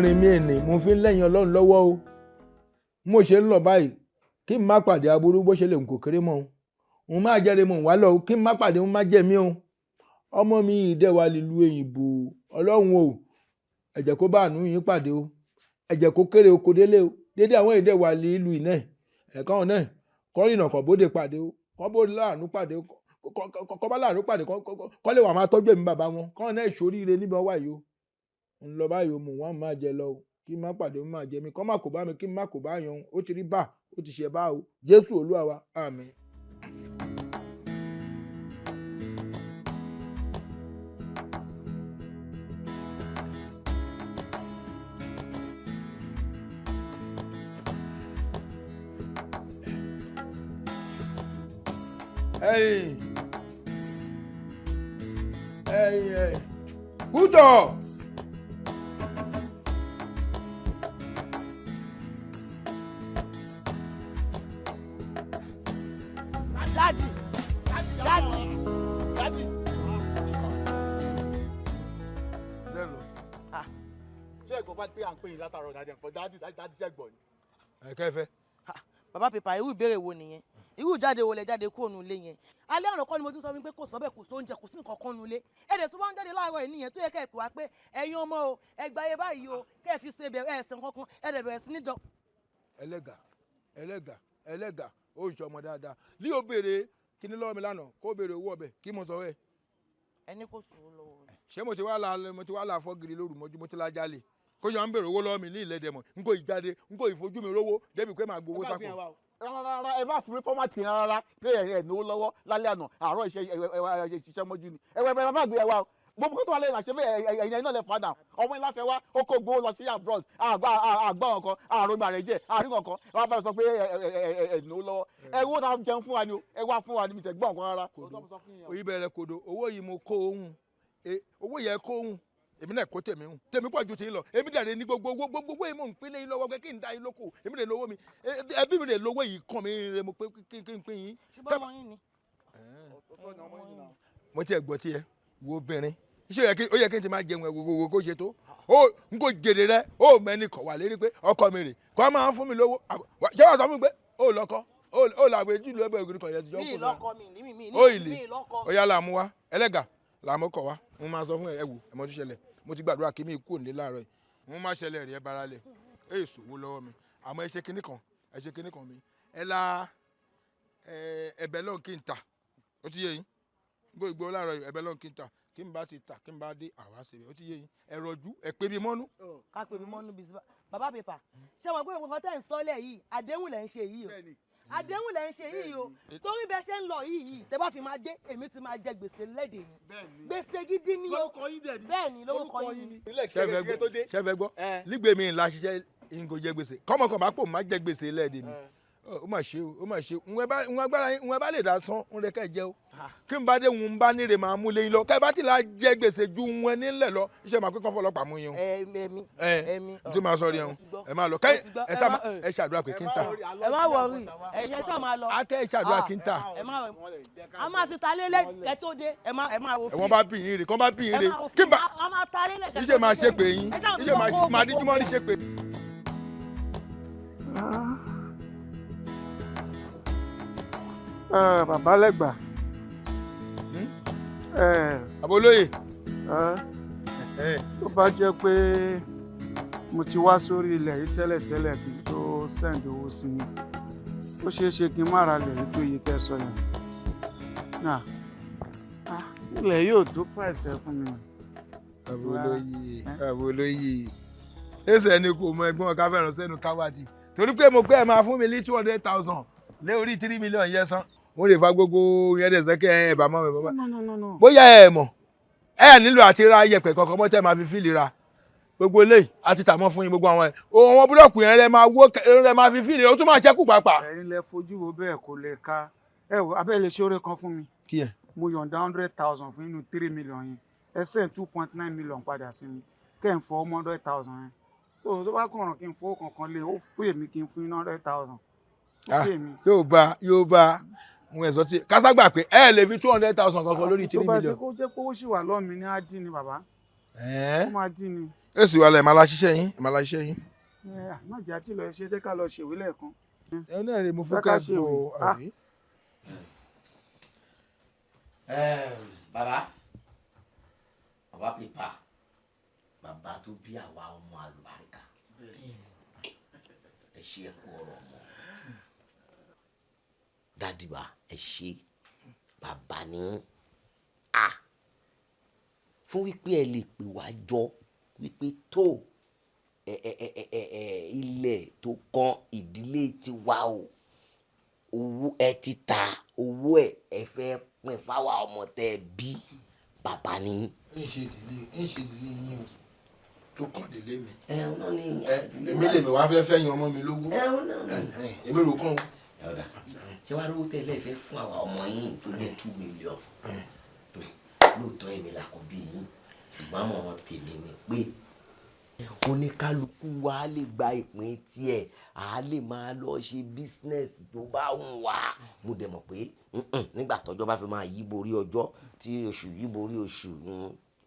Ìrìn mi ènì mo fi ń lẹ́yìn Ọlọ́run lọ́wọ́ o. Mo ṣe ń lọ báyìí kí n má pàdé aburú bó ṣe lè kó kéré mọ́ o. Òun máa jẹ́rìí mò ń wá lọ o, kí n má pàdé òun má jẹ́ mi o. Ọmọ mi yìí dẹ̀ wá lílu òyìnbó. Ọlọ́run o, ẹ jẹ́ kó bá àánú yín pàdé o, ẹ jẹ́ kó kéré oko délé o. Dédé àwọn yìí dẹ̀ wá lílu iná ẹ̀ka ọ̀nà kọ́ ìnà kan bóde pàdé o, kọ́ bó láàánú pàdé o, kọ́ bá láàánú pàdé, kọ́ lè wà máa tọ́jú èmi bàbá wọn, kọ́ náà ìṣoríire níbi ọwọ́ yìí o. Ń lọ báyìí o, mò ń wá máa jẹ lọ o, kí n má pàdé o, máa jẹ mi, kọ́ má kó bá mi, kí n má kó bá yan o. Ó ti rí bá ó ti ṣe bá o. Jésù Olúwa wa, àmín. Ẹ̀yin ẹ̀yin ẹ̀yin kútọ. Daddy, daddy, Daddy. Zero. Ṣé ẹ̀gbọ́n bá pé à ń pè yín látàárọ̀ daddy ẹ̀gbọ́n daddy daddy ṣe gbọ́ ni? Ẹ kẹfẹ. Bàbá pèpà, irú ìbéèrè wo nìyẹn? Irú ìjáde wo lẹ jáde kúrò nulẹ̀ yẹn? Alẹ́ ọ̀nà kan ni mo ti sọ fún pé kò sọ́bẹ̀, kò sóúnjẹ, kò sí nǹkan kan nulẹ̀. Ẹ̀dẹ̀ tó bá ń jáde láàárọ̀ yìí nìyẹn tó yẹ kẹ́ ẹ̀ pè wá pé ẹ̀yin ọmọ o, ẹ gba ayé báyìí o, kẹ́ ẹ fi ṣe bẹ̀rẹ̀ ẹ̀sìn kankan, ẹ̀dẹ̀ bẹ̀rẹ̀ sí ní dọ̀. Ẹlẹ́gà, ẹlẹ́gà, ẹlẹ́gà, ó ń ṣọmọ dáadáa lí o. Béèrè kíní lọ́wọ́ mi lánàá, kó béèrè owó ọbẹ̀ kí mo sọ ẹ́. Ẹni kò sòrò lọ́wọ́ rẹ̀. Ṣé mo ti wá la, mo ti wá la fọ́ gidi lóru mọ́jú, mo ti la jalè kó yọ ń béèrè owó lọ́wọ́ mi ní ìlẹ́dẹ̀mọ̀? N kò ì jáde, n kò ì fojú mi rówó débi pé màá gbowó sápò. Rárá rárá, ẹ má fún mi format yẹn rárá pé ẹ náwó lọ́wọ́ lálẹ́ àná, àárọ̀ iṣẹ́ ẹ ṣiṣẹ́ mọ́jú ni. Ẹ wẹ ẹ má gbé ẹ wá o. Gbogbo kó tó wà lẹ́yìn àṣẹ bẹ́ẹ̀, ẹ̀yin náà lẹ fà náà. Ọmọ ńlá fẹ́ wá, ó kó gbowó lọ sí abroad, àgbà àgbà ọ̀kan àrògbà rẹ̀ jẹ́ àárín kankan wọ́n bá sọ pé ẹ náwó lọ́wọ́. Ẹ wo ta jẹun fún wa ni o, ẹ wá fún wa ni, mi tẹ̀ gbọ́ nǹkan rárá. Oyi bẹ̀rẹ̀ kodo owó yìí, mo kó ohun owó yẹ kó ohun èmi náà kó tèmi hùn, tèmi pọ̀ ju tèmi lọ. Èmi dẹ̀ ní gbogbo owó, gbogbo owó yìí mò ń pín lẹ́yìn lọ́wọ́ pé kí n dá yín lóko. Èmi lè lówó mi, ẹbí mi lè lówó yìí kàn mí rẹ mo pé kí n pín yín. Ṣùgbọ́n ọmọ yín ni. Mo tiẹ̀ gbọ́ tiẹ̀ wo obìnrin ṣé ó yẹ kí n ti máa jẹun ẹ̀ wo kó ṣe tó ó n kò jèrè rẹ ó mẹ́ni kọ̀ wà lérí pé ọkọ mi rè kó máa ń fún mi lówó. Ṣé wàá sọ fún mi pé ó lọ́kọ ó làwọn ojú ìlú ẹgbẹ́ ògiri kan yẹn ti jọ Mi kó sọ lọ́kọ mi ní mi ó ìlè mi lọ́kọ. Ó yá, làmú wá, ẹlẹ́gà làmú kọ̀ wá. Mo máa sọ fún ẹ, wò ẹ mọ tó ṣẹlẹ̀. Mo ti gbàdúrà kí mi kú òní láàárọ̀ yìí. Mo máa ṣẹlẹ̀ rí ẹ bara lẹ̀ ẹ ṣòwò lọ́wọ́ mi, àmọ́ ẹ ṣe kinní kan, ẹ ṣe kinní kan mi ẹ la ẹ̀bẹ̀ lọ́n kí n ta. Ó ti yé yín gbó ìgbó láàárọ̀ yìí, ẹ̀bẹ̀ lọ́n kí n ta, kí n bá ti ta, kí n bá dé àwa ṣe bẹ̀. Ó ti yé yín, ẹ rọjú ẹ pé bí mọ́nú. Ká pè mí mọ́nú bíi bàbá pèpà, ṣé wọn pé nǹkan tẹ́ ń sọ́lẹ̀ yìí, àdéhùn lẹ̀ ń ṣe yìí o, àdéhùn lẹ̀ ń ṣe yìí o. Torí bẹ́ẹ̀ ṣe ń lọ yìí, tẹ́ bá fi máa dé, èmi ti máa jẹ gbèsè lẹ́dẹ̀ yìí, gbèsè gidi ni o. Lórúkọ yín dẹ̀ ni. Bẹ́ẹ̀ ni, lórúkọ yín ni. Ṣé fẹ́ gbọ́ lígbè mi ńlá ṣiṣẹ́ n kò jẹ gbèsè kọ́mọkàn bá pò má jẹ gbèsè lẹ́ẹ̀dẹ̀ mi. Ó mà ṣe o, ó mà ṣe o. Ń agbára yín ń bá lè dá sán ń rẹ ká ẹ jẹ o. Kí n bá dé ń bá níre máa mú lẹ́yìn lọ, ká ẹ bá ti la jẹ gbèsè ju ń nílẹ̀ lọ, iṣẹ́ máa pé kọ́ fọlọ́pàá mú yín o. Ẹ̀mí Ẹ ẹ̀mí. N tí máa sọ rí ẹ̀hún, ẹ máa lọ kẹ́ ẹ sá ẹ ṣàdúrà pé kí n ta. Ẹ má worry, ẹ̀yin ẹ ṣáà máa lọ. Akẹ́ ẹ ṣàdúrà kí n ta. Ẹ má worry, a máa ti ta lélẹ̀ kẹ́ tó dé. Ẹ má wo Ẹ wọ́n bá bí yín rè kọ́ bá bí yín rè kí n bá a máa ta lélẹ̀ kẹ́ tó dé. Iṣẹ́ máa ṣe pé yín, iṣẹ́ máa díjú mọ́ ní ṣe pé. Bàbá lẹ́gbà. Àbólóyè. Tó bá jẹ́ pé mo ti wá sórí ilẹ̀ yìí tẹ́lẹ̀tẹ́lẹ̀ kí n tó send owó sí yín, ó ṣeé ṣe kí n má ra ilẹ̀ yìí tó iye tẹ́ sọ yẹn. Náà, ilẹ̀ yóò tó price ẹ fún mi. Àbólóyè, àbólóyè, ẹsẹ̀ ni kò mọ ẹ̀gbọ́n ká fẹ́ràn sẹ́nu káwátì torí pé mo pé ẹ máa fún mi ní 200,000 lé orí 3 million yẹn san. Mo lè fa gbogbo yẹn dẹ̀ sẹ́kẹ́ ẹ bá mọ́ mi bàbá. No, no, no, no. Bóyá ẹ mọ̀, ẹ nílò àti ra yẹ̀pẹ̀ kankan mọ́ tẹ́ máa fi fill ra gbogbo eléyìí àti tàmọ́ fún yín. Gbogbo àwọn ẹ̀ àwọn búlọ̀kù yẹn rẹ máa wó rẹ máa fi fill, ó tún máa ṣẹ́kù pàápàá. Ẹ̀yin lẹ fojú wo bẹ́ẹ̀, kò lè ka. Ẹ wò, abẹ́ lè ṣoore kan fún mi. Kí ẹ. Mo yọ̀ǹda 100,000 fún inú 3 million yẹn. Ẹ send 2.9 million padà sí mi, kẹ́ ń fọ 100,000 yẹn. Tó tó bá kọ̀ràn kí n fowó kankan lé, ó pè mí kí n fún yín 100,000. Ó pè mí. Yóò bá, yóò bá ń ẹ̀ sọ tí káságbà pé ẹ lè fi 200,000 kankan lórí Tó three bá million. jẹ́ kó jẹ́ pé ó sì wà lọ́ọ̀ mi ní ádì ni bàbá. Ó máa dín ni. Èsì wàhálà, ẹ̀ máa la ṣiṣẹ́ yín, ẹ̀ máa la ṣiṣẹ́ yín. Ẹ má jẹ́ àti lọ ṣe, jẹ́ ká lọ ṣèwé lẹ́ẹ̀kan. Ẹ náà rè mo fún Jẹ́ ká ká ṣèwé. bọ̀ àbí. Bàbá, bàbá pípa, bàbá tó bí àwa ọmọ àlùbáríkà, ẹ ṣe, ẹ kú ọ̀rọ̀ ọmọ. Daddy wa, ẹ ṣe, bàbá ní a fún wípé ẹ lè pè wá jọ wípé tó ẹ ẹ ẹ ẹ ẹ ilẹ̀ tó kan ìdílé tiwa o, owó ẹ ti ta, owó ẹ ẹ fẹ́ pín fáwa ọmọ tẹ ẹ bí, bàbá ní. Ń ṣe ìdílé yín o tó kàn délé mi. Ẹ ọ náà ní. Ẹ èmi lèmi wá fẹ́ fẹ́ yan ọmọ mi lógún. Ẹ ọ náà ní. Èmi rò kàn o. Ẹ ọ̀dà, ṣé wàá rówó tẹ́lẹ̀ fẹ́ fún àwa ọmọ yín tó jẹ́ 2 million tó? Lóòótọ́ èmi là kọ́ bí yín, ṣùgbọ́n àmọ̀ràn tèmi ni pé oníkálukú wa lè gba ìpín tiẹ̀, à lè máa lọ ṣe business tó bá wù wá. Mo dẹ̀ mọ̀ pé nígbà tọ́jọ́ bá fi máa yí borí ọjọ́, tí oṣù yí borí oṣù,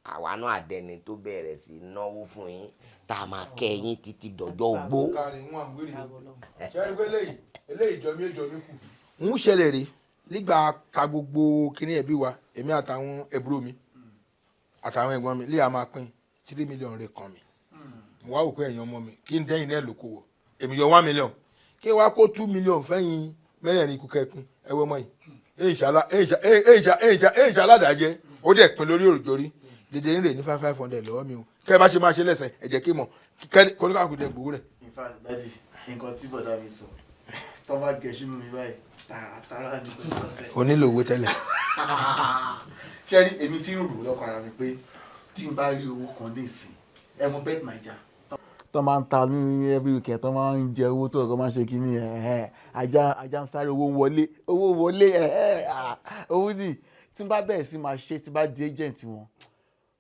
àwa náà àdẹni tó bẹ̀rẹ̀ sí náwó fún yín, tá a máa kẹ́ yín títí dọjọ́ ogbó. Kárí wọn àwérè o, ṣe é rí pé eléyìí jọ mí, jọ mí kù. Ń ṣẹlẹ̀ rè nígbà ta gbogbo kinní ẹbí wa, èmi àtàwọn ẹ̀bùrò mi àtàwọn ẹ̀gbọ́n mi lè a máa pín 3 million rẹ̀ kàn mí. Mo wá wò pé ẹ̀yin ọmọ mi, kí n dẹ́yìn náà lókòwò, èmi yọ 1 million, kí n wá kó 2 million fẹ́yìn mẹ́rẹ̀ẹ̀rin ikú kẹ́kún. Ẹ̀wọ̀ ọmọ yìí èyí ṣàládàjẹ́, ó dẹ̀ pín lórí òròjòrí dédé ń rè ní five five hundred lọ́wọ́ mi o. Kẹ́ ẹ bá ṣe máa ṣe lẹ́sẹ̀, ẹ jẹ́ kí n mọ̀ kẹ́ kóníkàkùn dẹ̀ gbowó rẹ̀. In fact, daddy, nǹkan tí bọ̀dá mi sọ, tó bá gẹ̀ sínú mi báyìí, tààràtàrà ní pẹ̀lú ọ̀sẹ̀. O nílò owó tẹ́lẹ̀. Ṣé rí, èmi tí ń rò lọ́kàn ara mi pé tí n bá rí owó kan dé ìsìn, ẹ mọ Bet Naija tó máa ń ta ní every weekend, tó máa ń jẹ owó tó ọkọ máa ń ṣe kínní ẹ̀, ajá ajá ń sáré, owó wọlé, owó wọlé ẹ̀, owó ní tí n bá bẹ̀rẹ̀ sí máa ṣe, tí n bá di agent wọn,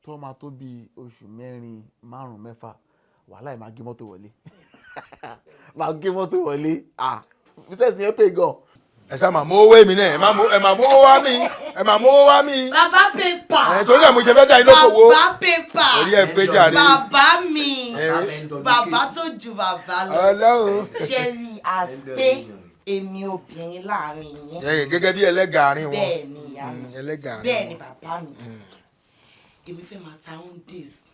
tó máa tó bí oṣù 4, 5, 6, wàhálà ẹ̀, máa gé mọ́tò wọlé, máa gé mọ́tò wọlé. Ah, business yẹn pay gan. Ẹ sá máa mú owó èmi náà, ẹ máa mú owó wá mi, ẹ máa mú owó wá mi. Bàbá pépà. Ẹ torí ẹ mo ṣe fẹ́ dá iná kòwó. Bàbá pépà. Orí ẹ pé jàre. Bàbá mi. Ẹ bàbá tó ju bàbá lọ. Ọlọ́run. Ṣe rí as pé èmi obìnrin láàrin yín. Ẹ gẹ́gẹ́ bí ẹlẹ́gà àárín wọn. Bẹ́ẹ̀ ni, ìyá mi. Ẹlẹ́gà àárín Bẹ́ẹ̀ ni, wọn. bàbá mi. Èmi fẹ́ máa ta undies.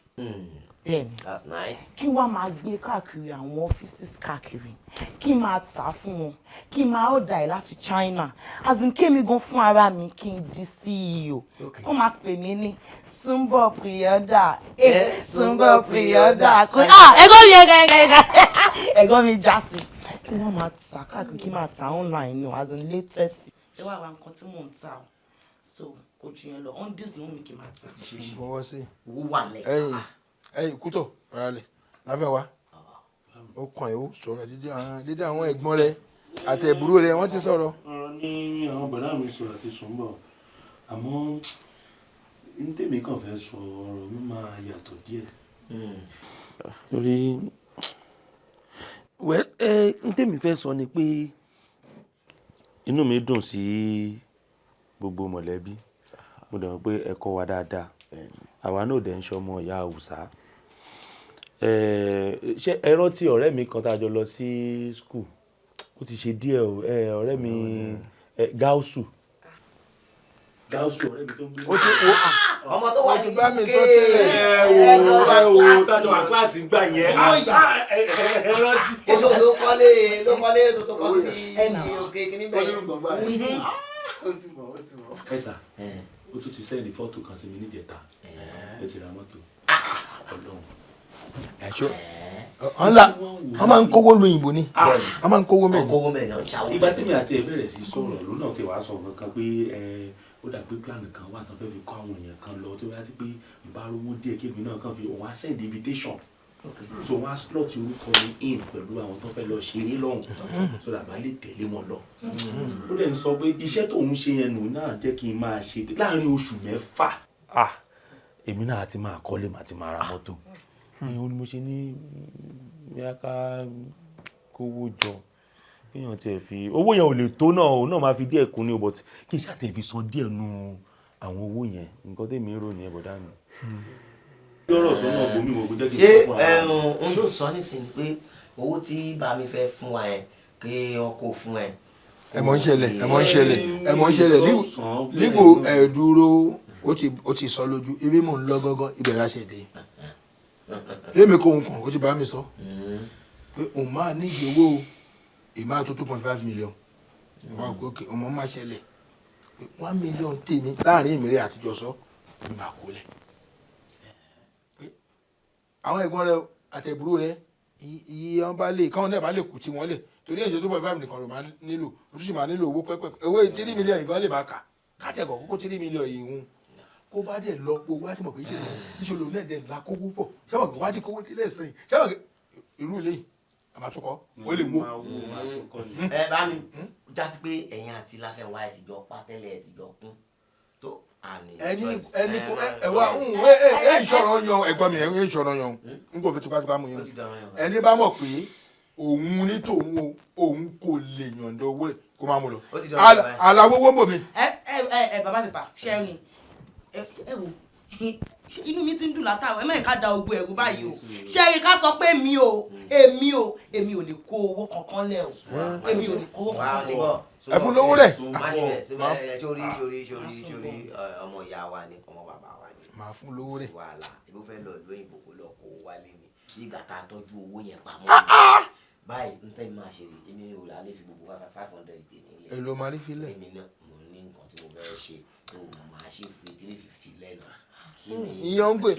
Bẹ́ẹ̀ ni. That's nice. Kí wọ́n máa gbé káàkiri àwọn ọ́fíìsì káàkiri, kí n máa tà á fún wọn, kí n máa ọ̀dà ẹ̀ láti China, as in kémi gan fún ara mi, kí n di CEO, kó máa pè mí ní Sumbo Priyoda, eh, Sumbo Priyoda. Kò ah, ẹ̀gbọ́n mi, ẹ̀gbọ́n ẹ̀gbọ́n ẹ̀gbọ́n mi já sí kí wọ́n máa tà káàkiri, kí n máa tà online no, as in latest. Ẹ wá ra nǹkan tí mò ń tà o, so kò jù yẹn lọ, undies ló ń mi kí n máa tà. Fọwọ́ sí. Owó wà lẹ̀. Ẹ̀yìn ẹ̀yìn kútọ̀ rárá lẹ̀ láfẹ́ wa, ó kàn ẹ́, ó sọ̀rọ̀ dídí àwọn ẹ̀gbọ́n rẹ̀ àti ẹ̀bùrú rẹ̀, wọ́n ti sọ̀rọ̀. Ọ̀rọ̀ ní àwọn bọ̀dá mi sọ àti Sùnbọ̀, àmọ́ ní tèmi kàn fẹ́ sọ, ọ̀rọ̀ mi máa yàtọ̀ díẹ̀. Torí well, ẹ ní tèmi fẹ́ sọ ni pé inú mi dùn sí gbogbo mọ̀lẹ́bí. Mo dẹ̀ mọ̀ pé ẹ kọ́ wa dáadáa, àwa náà dẹ̀ ń ṣọmọ ìyá Haúsá. Ṣé ẹ rántí ọ̀rẹ́ mi kan tá a jọ lọ sí school? Ó ti ṣe díẹ̀ o. Ọ̀rẹ́ mi Gáúsù, Gáúsù, ọ̀rẹ́ mi tó ń gbé. Ó ti wo. Ọmọ tó wà Ó ti ní bá mi UK. sọ tẹ́lẹ̀. Ẹ wo, ẹ wo, tájọ wà kíláàsì gbà yẹn, ẹ rántí. Ó tó ló kọ́lé tó kọ́ síbi òkè kìíní bẹ́ẹ̀. Ó ti mọ̀, ó ti mọ̀. Ẹ sà, ó tún ti send fọ́tò kan sí mi níjẹta, ó ti ra mọ́tò, Ọlọ́run. Ẹ̀ṣọ́ ọ̀nla wọ́n máa ń kówó lu òyìnbó ni, wọ́n máa ń kówó mẹ́rin. Kówó mẹ́rin náà ṣàwọ́. Ìgbà tèmi àti ẹ bẹ̀rẹ̀ sí sọ̀rọ̀ ló náà ti wàá sọ kankan pé ẹ ó dà pé plan kan wà tó fẹ́ fi kọ́ àwọn èèyàn kan lọ, tó bá ti pé n bá rówó díẹ̀ kébì náà kàn fi òun á send invitation, so wọ́n á slot orúkọ mi in pẹ̀lú àwọn tó fẹ́ lọ ṣeré lọ́hùn, so that bá lè tẹ̀lé wọn lọ. Ó dẹ̀ ń sọ pé iṣẹ́ tóun ṣe yẹn nù náà jẹ́ kí n máa ṣe pé láàrin oṣù 6, ah, èmi náà ti máa kọ́lé, màá ti máa ra mọ́tò. Ìyẹn ni mo ṣe ní bóyá ká kówó jọ, kéèyàn tiẹ̀ fi owó yẹn ò lè tó náà, òun náà máa fi díẹ̀ kún ní o, but kí n ṣáà tiẹ̀ fi san díẹ̀ nu àwọn owó yẹn. Nǹkan tèmi ń rò nìyẹn, bọ̀dá mi. Yọ̀rọ̀ sọ́nà bomi mo kò jẹ́ kí n Ṣé sọ fún ara mi. ohun tó sọ nísìnyí pé owó tí bàmí fẹ́ fún wa yẹn kí ọkọ fún ẹ. Ẹ mọ̀ ń ṣẹlẹ̀, ẹ mọ̀ ń ṣẹlẹ̀, ẹ mọ̀ ń ṣẹlẹ̀. Lígbò ẹ dúró, ó ti sọ lójú ibi mò ń lọ gángan ibẹ̀ láṣẹ dé lémi kò ń kàn. Ó ti bá mi sọ pé òun máa nídìí owó o, èmi máa tó 2.5 million. Wọ́n á gbé òkè òun máa ṣẹlẹ̀ pé 1 million tèmi láàrin ìmìrẹ́ àtijọ́ sọ èmi máa kó lẹ̀ pé àwọn ẹ̀gbọ́n rẹ àtẹ̀búrò rẹ iye wọn bá lè káwọn náà bá lè kú tí wọ́n lè torí èyí 2.5 nìkan ló máa nílò. Ó tún sì máa nílò owó pẹ́pẹ́, owó 3 million yìí gan lè máa kà kátẹ̀kọ̀ kókó 3 million yìí ń kó bá dẹ̀ lọ gbogbo wá ti mọ̀ pé ìṣòro náà dẹ̀ ńlá kówó pọ̀ sábà kó wá ti kówó délẹ̀ sẹ́yìn sábà irú ilé yìí àmàtúkọ́ ó lè wo. Ẹ bá mi jásí pé ẹ̀yin àti Láfẹ̀wá ẹ ti jọ pa tẹ́lẹ̀, ẹ ti jọ kún tó àní. Ẹni ẹni kó ẹ wá ń ẹ ẹ ẹ ìṣòro yan ẹ̀gbọ́n mi, ẹ ìṣòro yan n kò fi tipátipá mu yan. Ẹni bá mọ̀ pé òun ní tòun o, òun kò lè yànda owó rẹ̀ kó má mú lọ. Ó ti dọ̀rọ̀ yàn báyìí. Aláwọ̀ owó ń bò mí. Ẹ ẹ ẹ ẹ bàbá mi pa ṣẹ́rin, ẹ wò, inú mi ti ń dùn látàwọn ẹ mẹ́rin ká da ogun ẹ̀rú báyìí o. Ṣẹ́rin, ká sọ pé mi ò èmi ò èmi ò lè kó owó kankan lẹ̀ o, èmi ò lè kó owó Wà á kankan ti lẹ̀. bọ̀. Ẹ fún lówó rẹ̀. Má ṣe bẹ́ẹ̀ síbẹ̀. Sórí sórí sórí sórí, ọmọ ìyá wa ni, ọmọ bàbá wa ni. Màá fún lówó rẹ̀. Sí wàhálà, ibo fẹ́ lọ ìlú òyìnbó kó lọ kó wálé ni nígbà tá a tọ́jú owó yẹn pamọ́ báyìí n tẹ́ máa ṣe rè. Èmi ò lálẹ́ fi gbogbo 500 tèmi lẹ̀. Èlò máa rí filẹ̀. Èmi náà mo ní nǹkan tí mo fẹ́ ṣe tó máa ṣe fi 350 lẹ́nu. Ìyẹn ń pè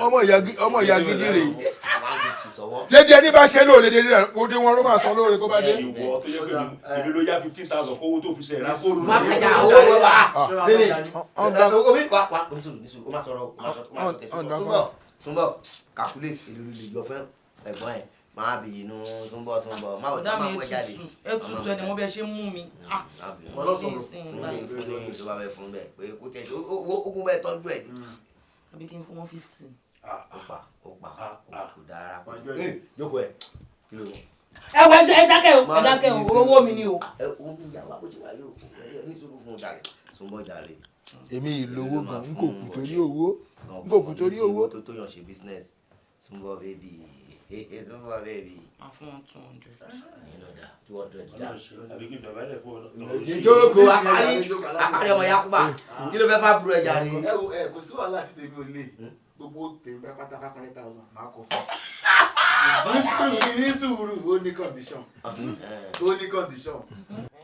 ọmọ ìyá gidi rè. 150 sọ́wọ́. Dédé ẹni bá ṣe lóore dédé rẹ ó dé wọn ló máa sọ lóore kó bá dé. Ìwọ tó yẹ pé èmi ló yá 15,000 kówó tó fi ṣe ìrà fóònù. Má kẹjà owó owó wa bébè owó mi wà wà oníṣòwò níṣòwò ó má sọ̀rọ̀, ó má sọ̀rọ̀, ó má sọ̀rọ̀. Ọ̀n- Súnbọ̀ súnbọ̀, calculate èlò lè yọ fún ẹ̀gbọ́n ẹ̀ máa bì inú. Súnbọ̀ súnbọ̀, má ò Ọ̀dà má mi wọ jáde. ètùtù ètùtù ẹni mo bí ẹ ṣe ń mú mi. Ah, Ọlọ́sọ̀rọ̀. Fún ní fún ní ìṣòwò abẹ fún bẹ́ẹ̀ pé kó tẹ̀ ó kún bẹ́ẹ̀ tọ́jú ẹ̀. Àbí kí n fún 150. Ó pa ó pa kò dára. Wájú ẹ̀. Jókòó ẹ̀ kí ló. Ẹ wọ, ẹ dákẹ́ o, ẹ dákẹ́ o, owó mi ni o. Ẹ òun bí ìyàwó àbóṣe wáyé o, ní sùúrù fún un jàre, súnbọ̀ jàre. Èmi ìlówó gan n kò kù torí owó, n kò kù torí owó. Tó tó yàn ṣe business. Súnbọ̀ baby, súnbọ̀ baby. Máa fún wọn 200. Ẹ̀yin náà dá 200 dá. Àbí kí n dọ̀bálẹ̀ fún ọ. Ìjókòó apárí apárí ọmọ Yakuba, kí ló fẹ́ fà burú ẹ jàre. Ẹ wo, ẹ kò sí wàhálà tí tèmi ò lè gbogbo tèmi bá pátá 500,000 máa kọ fún ní sùúrù, ní sùúrù, ó ní condition, ó ní condition.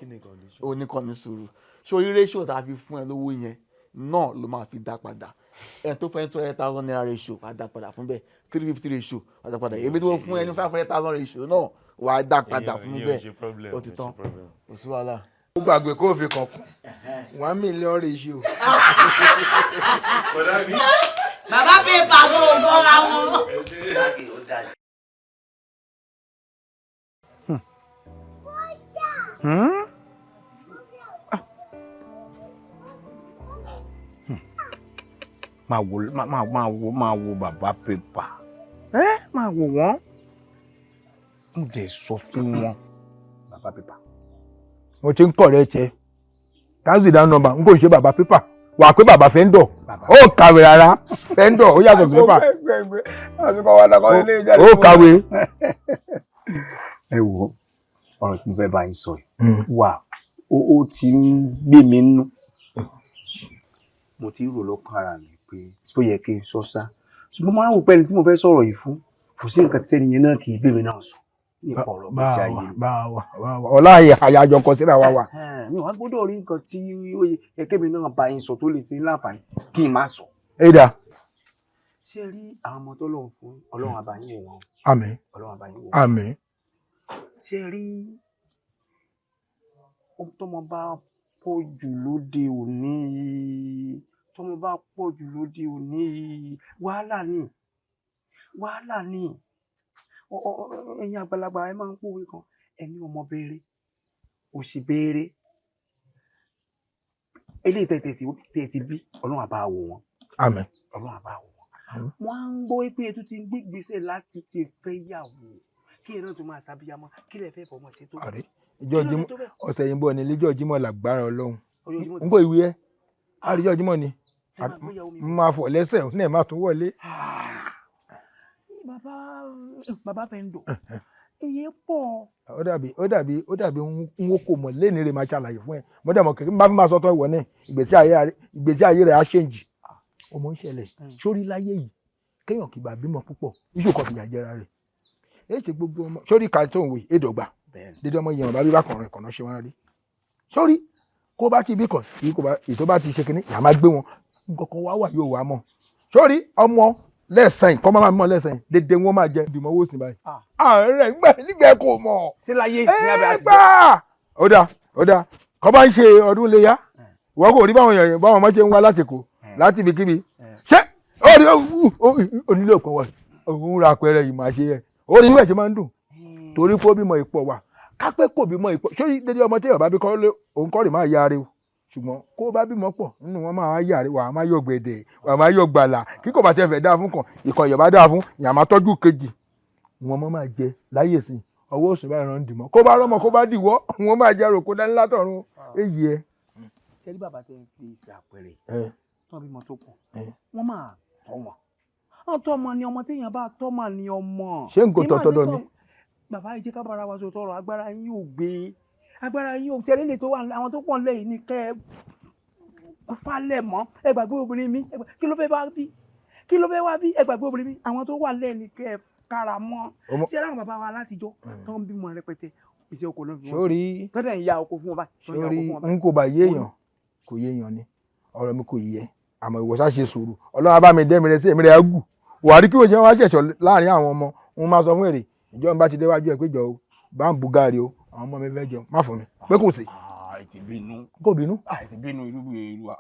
Kí ni condition? Ó ní kọ́ ní sùúrù. Sórí ratio tá a fi fún ẹ lówó yẹn náà ló máa fi dá padà. Ẹni tó fún ẹ ₦200,000 ratio, wàá dá padà fún bẹ́ẹ̀. 350 ratio, wàá dá padà. Èmi tó fún ẹ ní 500,000 ratio náà, wàá dá padà fún mi bẹ́ẹ̀. Ó ti tán, kò sí wàhálà. Ó gbàgbé kó o fi kàn kún 1 million ratio. Bọ̀dá mi. Bàbá pépà ló ń bọ́ra wọn. Dákì ó dájú. Hmm? Ah. Hmm. Máa wo máa máa máa wo máa wo bàbá pépà ẹ, máa wo wọn, mo dẹ̀ sọ fún wọn bàbá pépà. Mo ti ń kọ̀ rẹ tiẹ̀ táǹsì dá nọ́mbà n kò ṣe bàbá pépà wà pé bàbá fẹ́ńdọ̀ ó kàwé rárá. Fẹ́ńdọ̀ ó yàtọ̀ sí pépà. Ó kàwé. Ẹ wo ọ̀rọ̀ tí mo fẹ́ bá yín sọ yìí wà ó ti ń gbé mi nínú. Mo ti ń rò lọ́kàn ara mi pé ó yẹ kí n sọ sá, ṣùgbọ́n máa ń wò pé ẹni tí mo fẹ́ sọ̀rọ̀ yìí fún, kò sí nǹkan tẹ́ni yẹn náà kì í gbé mi náà sọ nípa ọ̀rọ̀ gbèsè ayé mi. Bá wa bá wa ọlá àyàjọ kọ síra wa wà. Mi ò wá gbọ́dọ̀ rí nǹkan tí ó yẹ kémi náà bá yín sọ tó lè ṣe ní láǹfààní kí n má sọ. Ẹ dà. Ṣé ẹ rí àwọn ọmọ tó lọ́run fún, Ọlọ́run á bá yín wò wọ́n. Àmín. Ọlọ́run á bá yín wò wọ́n. Àmín. Ṣé ẹ rí tọmọ bá pọ̀ jù lóde òní yìí, tọmọ bá pọ̀ jù lóde òní yìí, wàhálà ni, wàhálà ni. Ẹ̀yin àgbàlagbà ẹ máa ń pòwe kan, ẹni ọmọ béèrè òsì béèrè. Eléyìí tẹ̀ ti bí, Ọlọ́run á bá wò wọ́n. Àmín. Ọlọ́run á bá wò wọ́n. Wọ́n á ń gbọ́ pé ètò ti ń gbé ìgbésẹ̀ láti ti fẹ́ yàwó kí ẹ náà tó máa ṣàbíyamọ. Kí lẹ fẹ́ fọmọ sí tó? Àrí ìjọ Kí ló dé Jímọ̀ tó bẹ́ẹ̀? ọ̀sẹ̀ yìí ń bọ̀ ní ilé ìjọ Jímọ̀ làgbára Ọlọ́run. Ọjọ́ Jímọ̀. N kò ìwé ẹ àríjọ Jímọ̀ ni. Ẹ máa gbéyàwó mi. Máa fọ̀ lẹ́sẹ̀ ní ẹ̀ máa tún wọlé. Bàbá, bàbá fẹ́ ń dò iye pọ̀. Ó dàbí n ó kò mọ̀ lẹ́ni rẹ̀ máa ṣàlàyé fún ẹ. Mo dẹ̀ mọ̀ kí n bá fi máa sọ tán ìwọ náà, ìgbésí ayé rẹ̀ á change. Ọmọ ń ṣẹlẹ̀ sórí láyé yìí, kéèyàn kì í bá bímọ púpọ̀, iṣu kan fìyà jẹra rẹ̀ èyí ṣe gbogbo ọmọ sórí ìka tó ń wò èdògbà dídí ọmọ yẹn bá bí bákan rẹ̀ kànáà ṣe wọn rí sórí kó bá ti bí kan èyí kò bá èyí tó bá ti ṣe kínní ìyá máa gbé wọn. Nǹkan kan wá wà yóò wá mọ̀ sórí ọmọ lẹ́sàn-án kọ́ máa mọ̀ lẹ́sàn-án dédé wọn máa jẹ ìdìmọ̀ owó sí báyìí. Ààrẹ nígbà kò mọ̀. Ṣé láyé ìsìn abẹ àti. Gbà ó dáa, ó dáa. Kọ́ bá ń ṣe ọdún iléyá, ìwọ kò rí báwọn èèyàn báwọn ọmọ ṣe ń wá láti kó láti ibikíbi. Ṣé ó rí onílé òkan wà, òun ra àpẹẹrẹ yìí máa ṣe yẹ, ó rí ìwé ṣe máa ń dùn torí pé ó bímọ ìpọ̀ wà kápẹ́ kò bímọ ìpọ̀ sórí dédé ọmọ tí èèyàn bá bí kọ́ òun kọ́ rè máa yára o. Ṣùgbọ́n kó bá bímọ pọ̀ nínú wọn máa yàrá wà á máa yọ gbèdè, wà á máa yọ gbàlà. Kí kò bá tiẹ̀ fẹ́ dáa fún kan ìkọ̀ ìyọ̀ bá dáa fún ìyá máa tọ́jú kejì wọn mọ́ máa jẹ láyè sí ọwọ́ òsì báyìí rán dìmọ́ kó bá rọ́mọ kó bá dìwọ́ wọn máa jẹ rògbò dání látọ̀run èyí ẹ. Ṣé rí bàbá tẹ fi ṣe àpẹẹrẹ tí wọ́n bímọ tó pọ̀, wọ́n máa tọ́ wọn, wọ́n tọ́ ọmọ ni ọmọ téèyàn bá tọ́ mà ní ọmọ. Ṣé n kò tọ́ tọ́dọ̀ mi? Bàbá yìí, jẹ́ ká bára wa sọ tọrọ. Agbára yín ò gbé, agbára yín ò ṣe eré tó wà. Àwọn tó pọ̀ lẹ́yìn ní kẹ́ ẹ falẹ̀ mọ́. Ẹ gbàgbé obìnrin mi, kí ló fẹ́ bá bí, kí ló fẹ́ wá bí? Ẹ gbàgbé obìnrin mi, àwọn tó wà lẹ́yìn ní kẹ́ ẹ kára mọ́. Ṣé láwọn bàbá wa látijọ́ tó ń bímọ rẹpẹtẹ, iṣẹ́ oko ló fi wọ́n sórí tọ́jà ń ya oko fún wọn báyìí. Sórí n kò bá yéèyàn kò yéèyàn ni ọ̀rọ̀ mi kò yé àmọ́ ìwọ ṣá ṣe sùúrù. Ọlọ́run á bá mi dẹ́mi rẹ sí èmi rẹ̀ á gù wà á rí kí wọ́n ṣe wá ṣẹ̀ṣọ́ láàrin àwọn ọmọ wọn. Máa sọ fún èrè ìjọ ń bá ti déwájú ẹ pé jọ o bá ń bu gaari o, àwọn ọmọ mi fẹ́ jẹun, má fún mi pé kò sí. Ẹ ti bínú. Kò bínú. Ẹ ti bínú, irú irú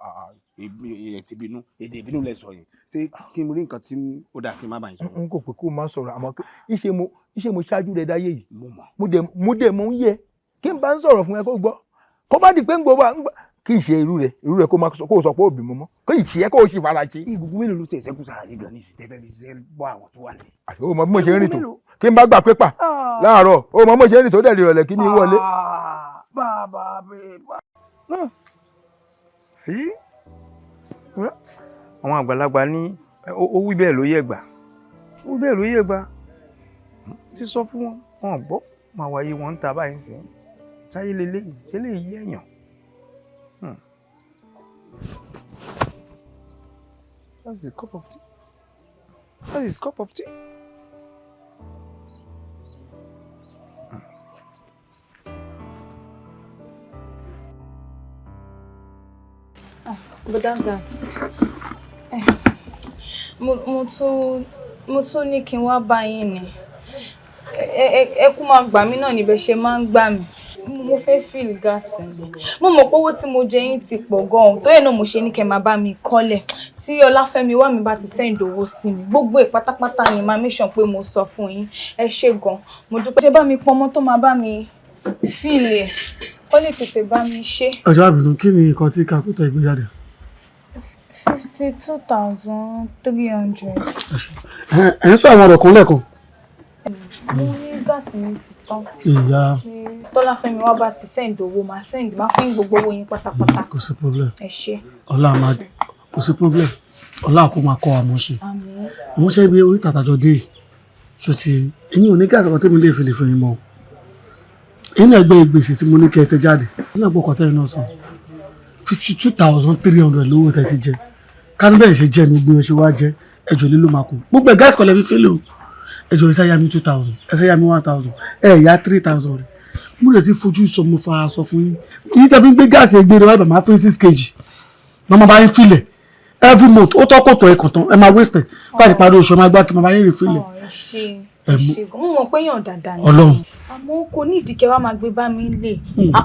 ẹ ti bínú, èdè ìbínú lẹ sọ yẹn. Ṣé kí n rí nǹkan tí ó dáa kí n má bàa yín sọ? N kò pé kó má sọ̀rọ̀, àmọ́ iṣẹ́ mo ṣáájú rẹ̀ dáyé yìí. Mo mọ̀. Mo dẹ̀ mo ń yẹ kí n bá ń sọ̀rọ̀ fún ẹ kó gbọ́, kó bá di pé ń gbọ́ bá kí n ṣe irú rẹ̀ irú rẹ̀ kó má sọ kó sọ pé òbí mo mọ́ kó ì ṣe é kó o sì fara ṣe. Ìgbùgbù mélòó ló ti ẹ̀sẹ̀ kù sára yìí gan ní ìsìn tẹ́fẹ́ fi ṣiṣẹ́ bọ́ àwọn tó wà ní? Àti o mọ bí mo ṣe ń rìn tó kí n bá gbà pépà láàárọ̀, o mọ bí mo ṣe ń rìn tó dẹ̀ lè rọ̀lẹ́ kí mi wọlé. Bàbá bèbá. Sí àwọn àgbàlagbà ní ó wí bẹ́ẹ̀ ló yẹ gbà, ó wí bẹ́ẹ̀ ló yẹ gbà. Ti sọ fún wọn, wọn gbọ́, máa wáyé wọn ń ta báyìí sí sáyé lélẹ́yìn ṣé lè yí ẹ̀yàn. That's his cup of tea. That's his cup of tea. Bọ́dá Gas, mo tún ní kí n wá bá yín ni. Ẹ kú máa gbà mí náà níbẹ̀ ṣe máa ń gbà mí. Mo fẹ́ fill gas ni. Mo mọ̀ pé owó tí mo jẹ yín ti pọ̀ gan-an, tó yẹ náà mo ṣe ní kẹ́ máa bá mi kọ́lẹ̀. Tí Ọláfẹ́mi wá mi bá ti send owó sí mi, gbogbo ẹ̀ pátápátá ni màá make sure pé mo sọ fún yín. Ẹ ṣé gan. Mo dúpẹ́. Ṣé bá mi pọnmọ́ tó máa bá mi fill ẹ̀? Ó lè tètè bá mi ṣe. Ọjọ́ àbínú, kí ni nǹkan tí kàkútọ̀ ìgbé jáde? 52,300. Ẹ ń sọ àwọn ọ̀rọ̀ kan lẹ́ẹ̀kan. Mo ní gas mi ti tán. Ìyá. Tọ́láfẹ́mi wá bá ti send owó, máa send, máa fún yín gbogbo owó yín pátápátá. Kò sí problem. Ẹ ṣé. Ọlá máa kò sí problem. Ọlá kò máa kọ́ àmọ́ ṣe. Àmín. Àwọn ṣe ibi orí tàtàjọ dé yìí. Ṣó ti èmi ò ní gas kan tẹ́mi lè fi lè fún yín mọ́ o. Èyí náà gbé gbèsè tí mo ní kẹ́ ẹ tẹ jáde. Èyí náà gbọ́kọ̀ tẹ́yìn náà sàn. 52,300 lówó tẹ́ ti jẹ. Kánú bẹ́ẹ̀ ṣe jẹ́ ní gbé ṣe wá jẹ́ ẹjọ́ lé ló máa kù. Gbogbo ẹ̀ gas kọlẹ̀ fi fílẹ̀ o. Ẹjọ́ ẹ yá mi 2,000, ẹ yá mi 1,000, ẹ yá 3,000 rẹ̀. Mo lè ti fojú sọ, mo fara sọ fún yín. Yín tẹ́ fi ń gbé gas ẹgbẹ́ rẹ̀ wáyé máa fún 6 kg. Màmá bá yín filẹ̀ every month, ó tọ́ kò tọ́ ẹ̀kàn tán, ẹ máa waste ẹ̀. Báyìí parí oṣù, ẹ máa gbá kí màmá yín refill ẹ̀. Ẹ ṣé, ẹ ṣé gan. Mo mọ̀ pé èèyàn dáadáa ni. Ọlọ́run. Àmọ́ kò ní ìdí kẹ́ wá máa gbé bá mi lè.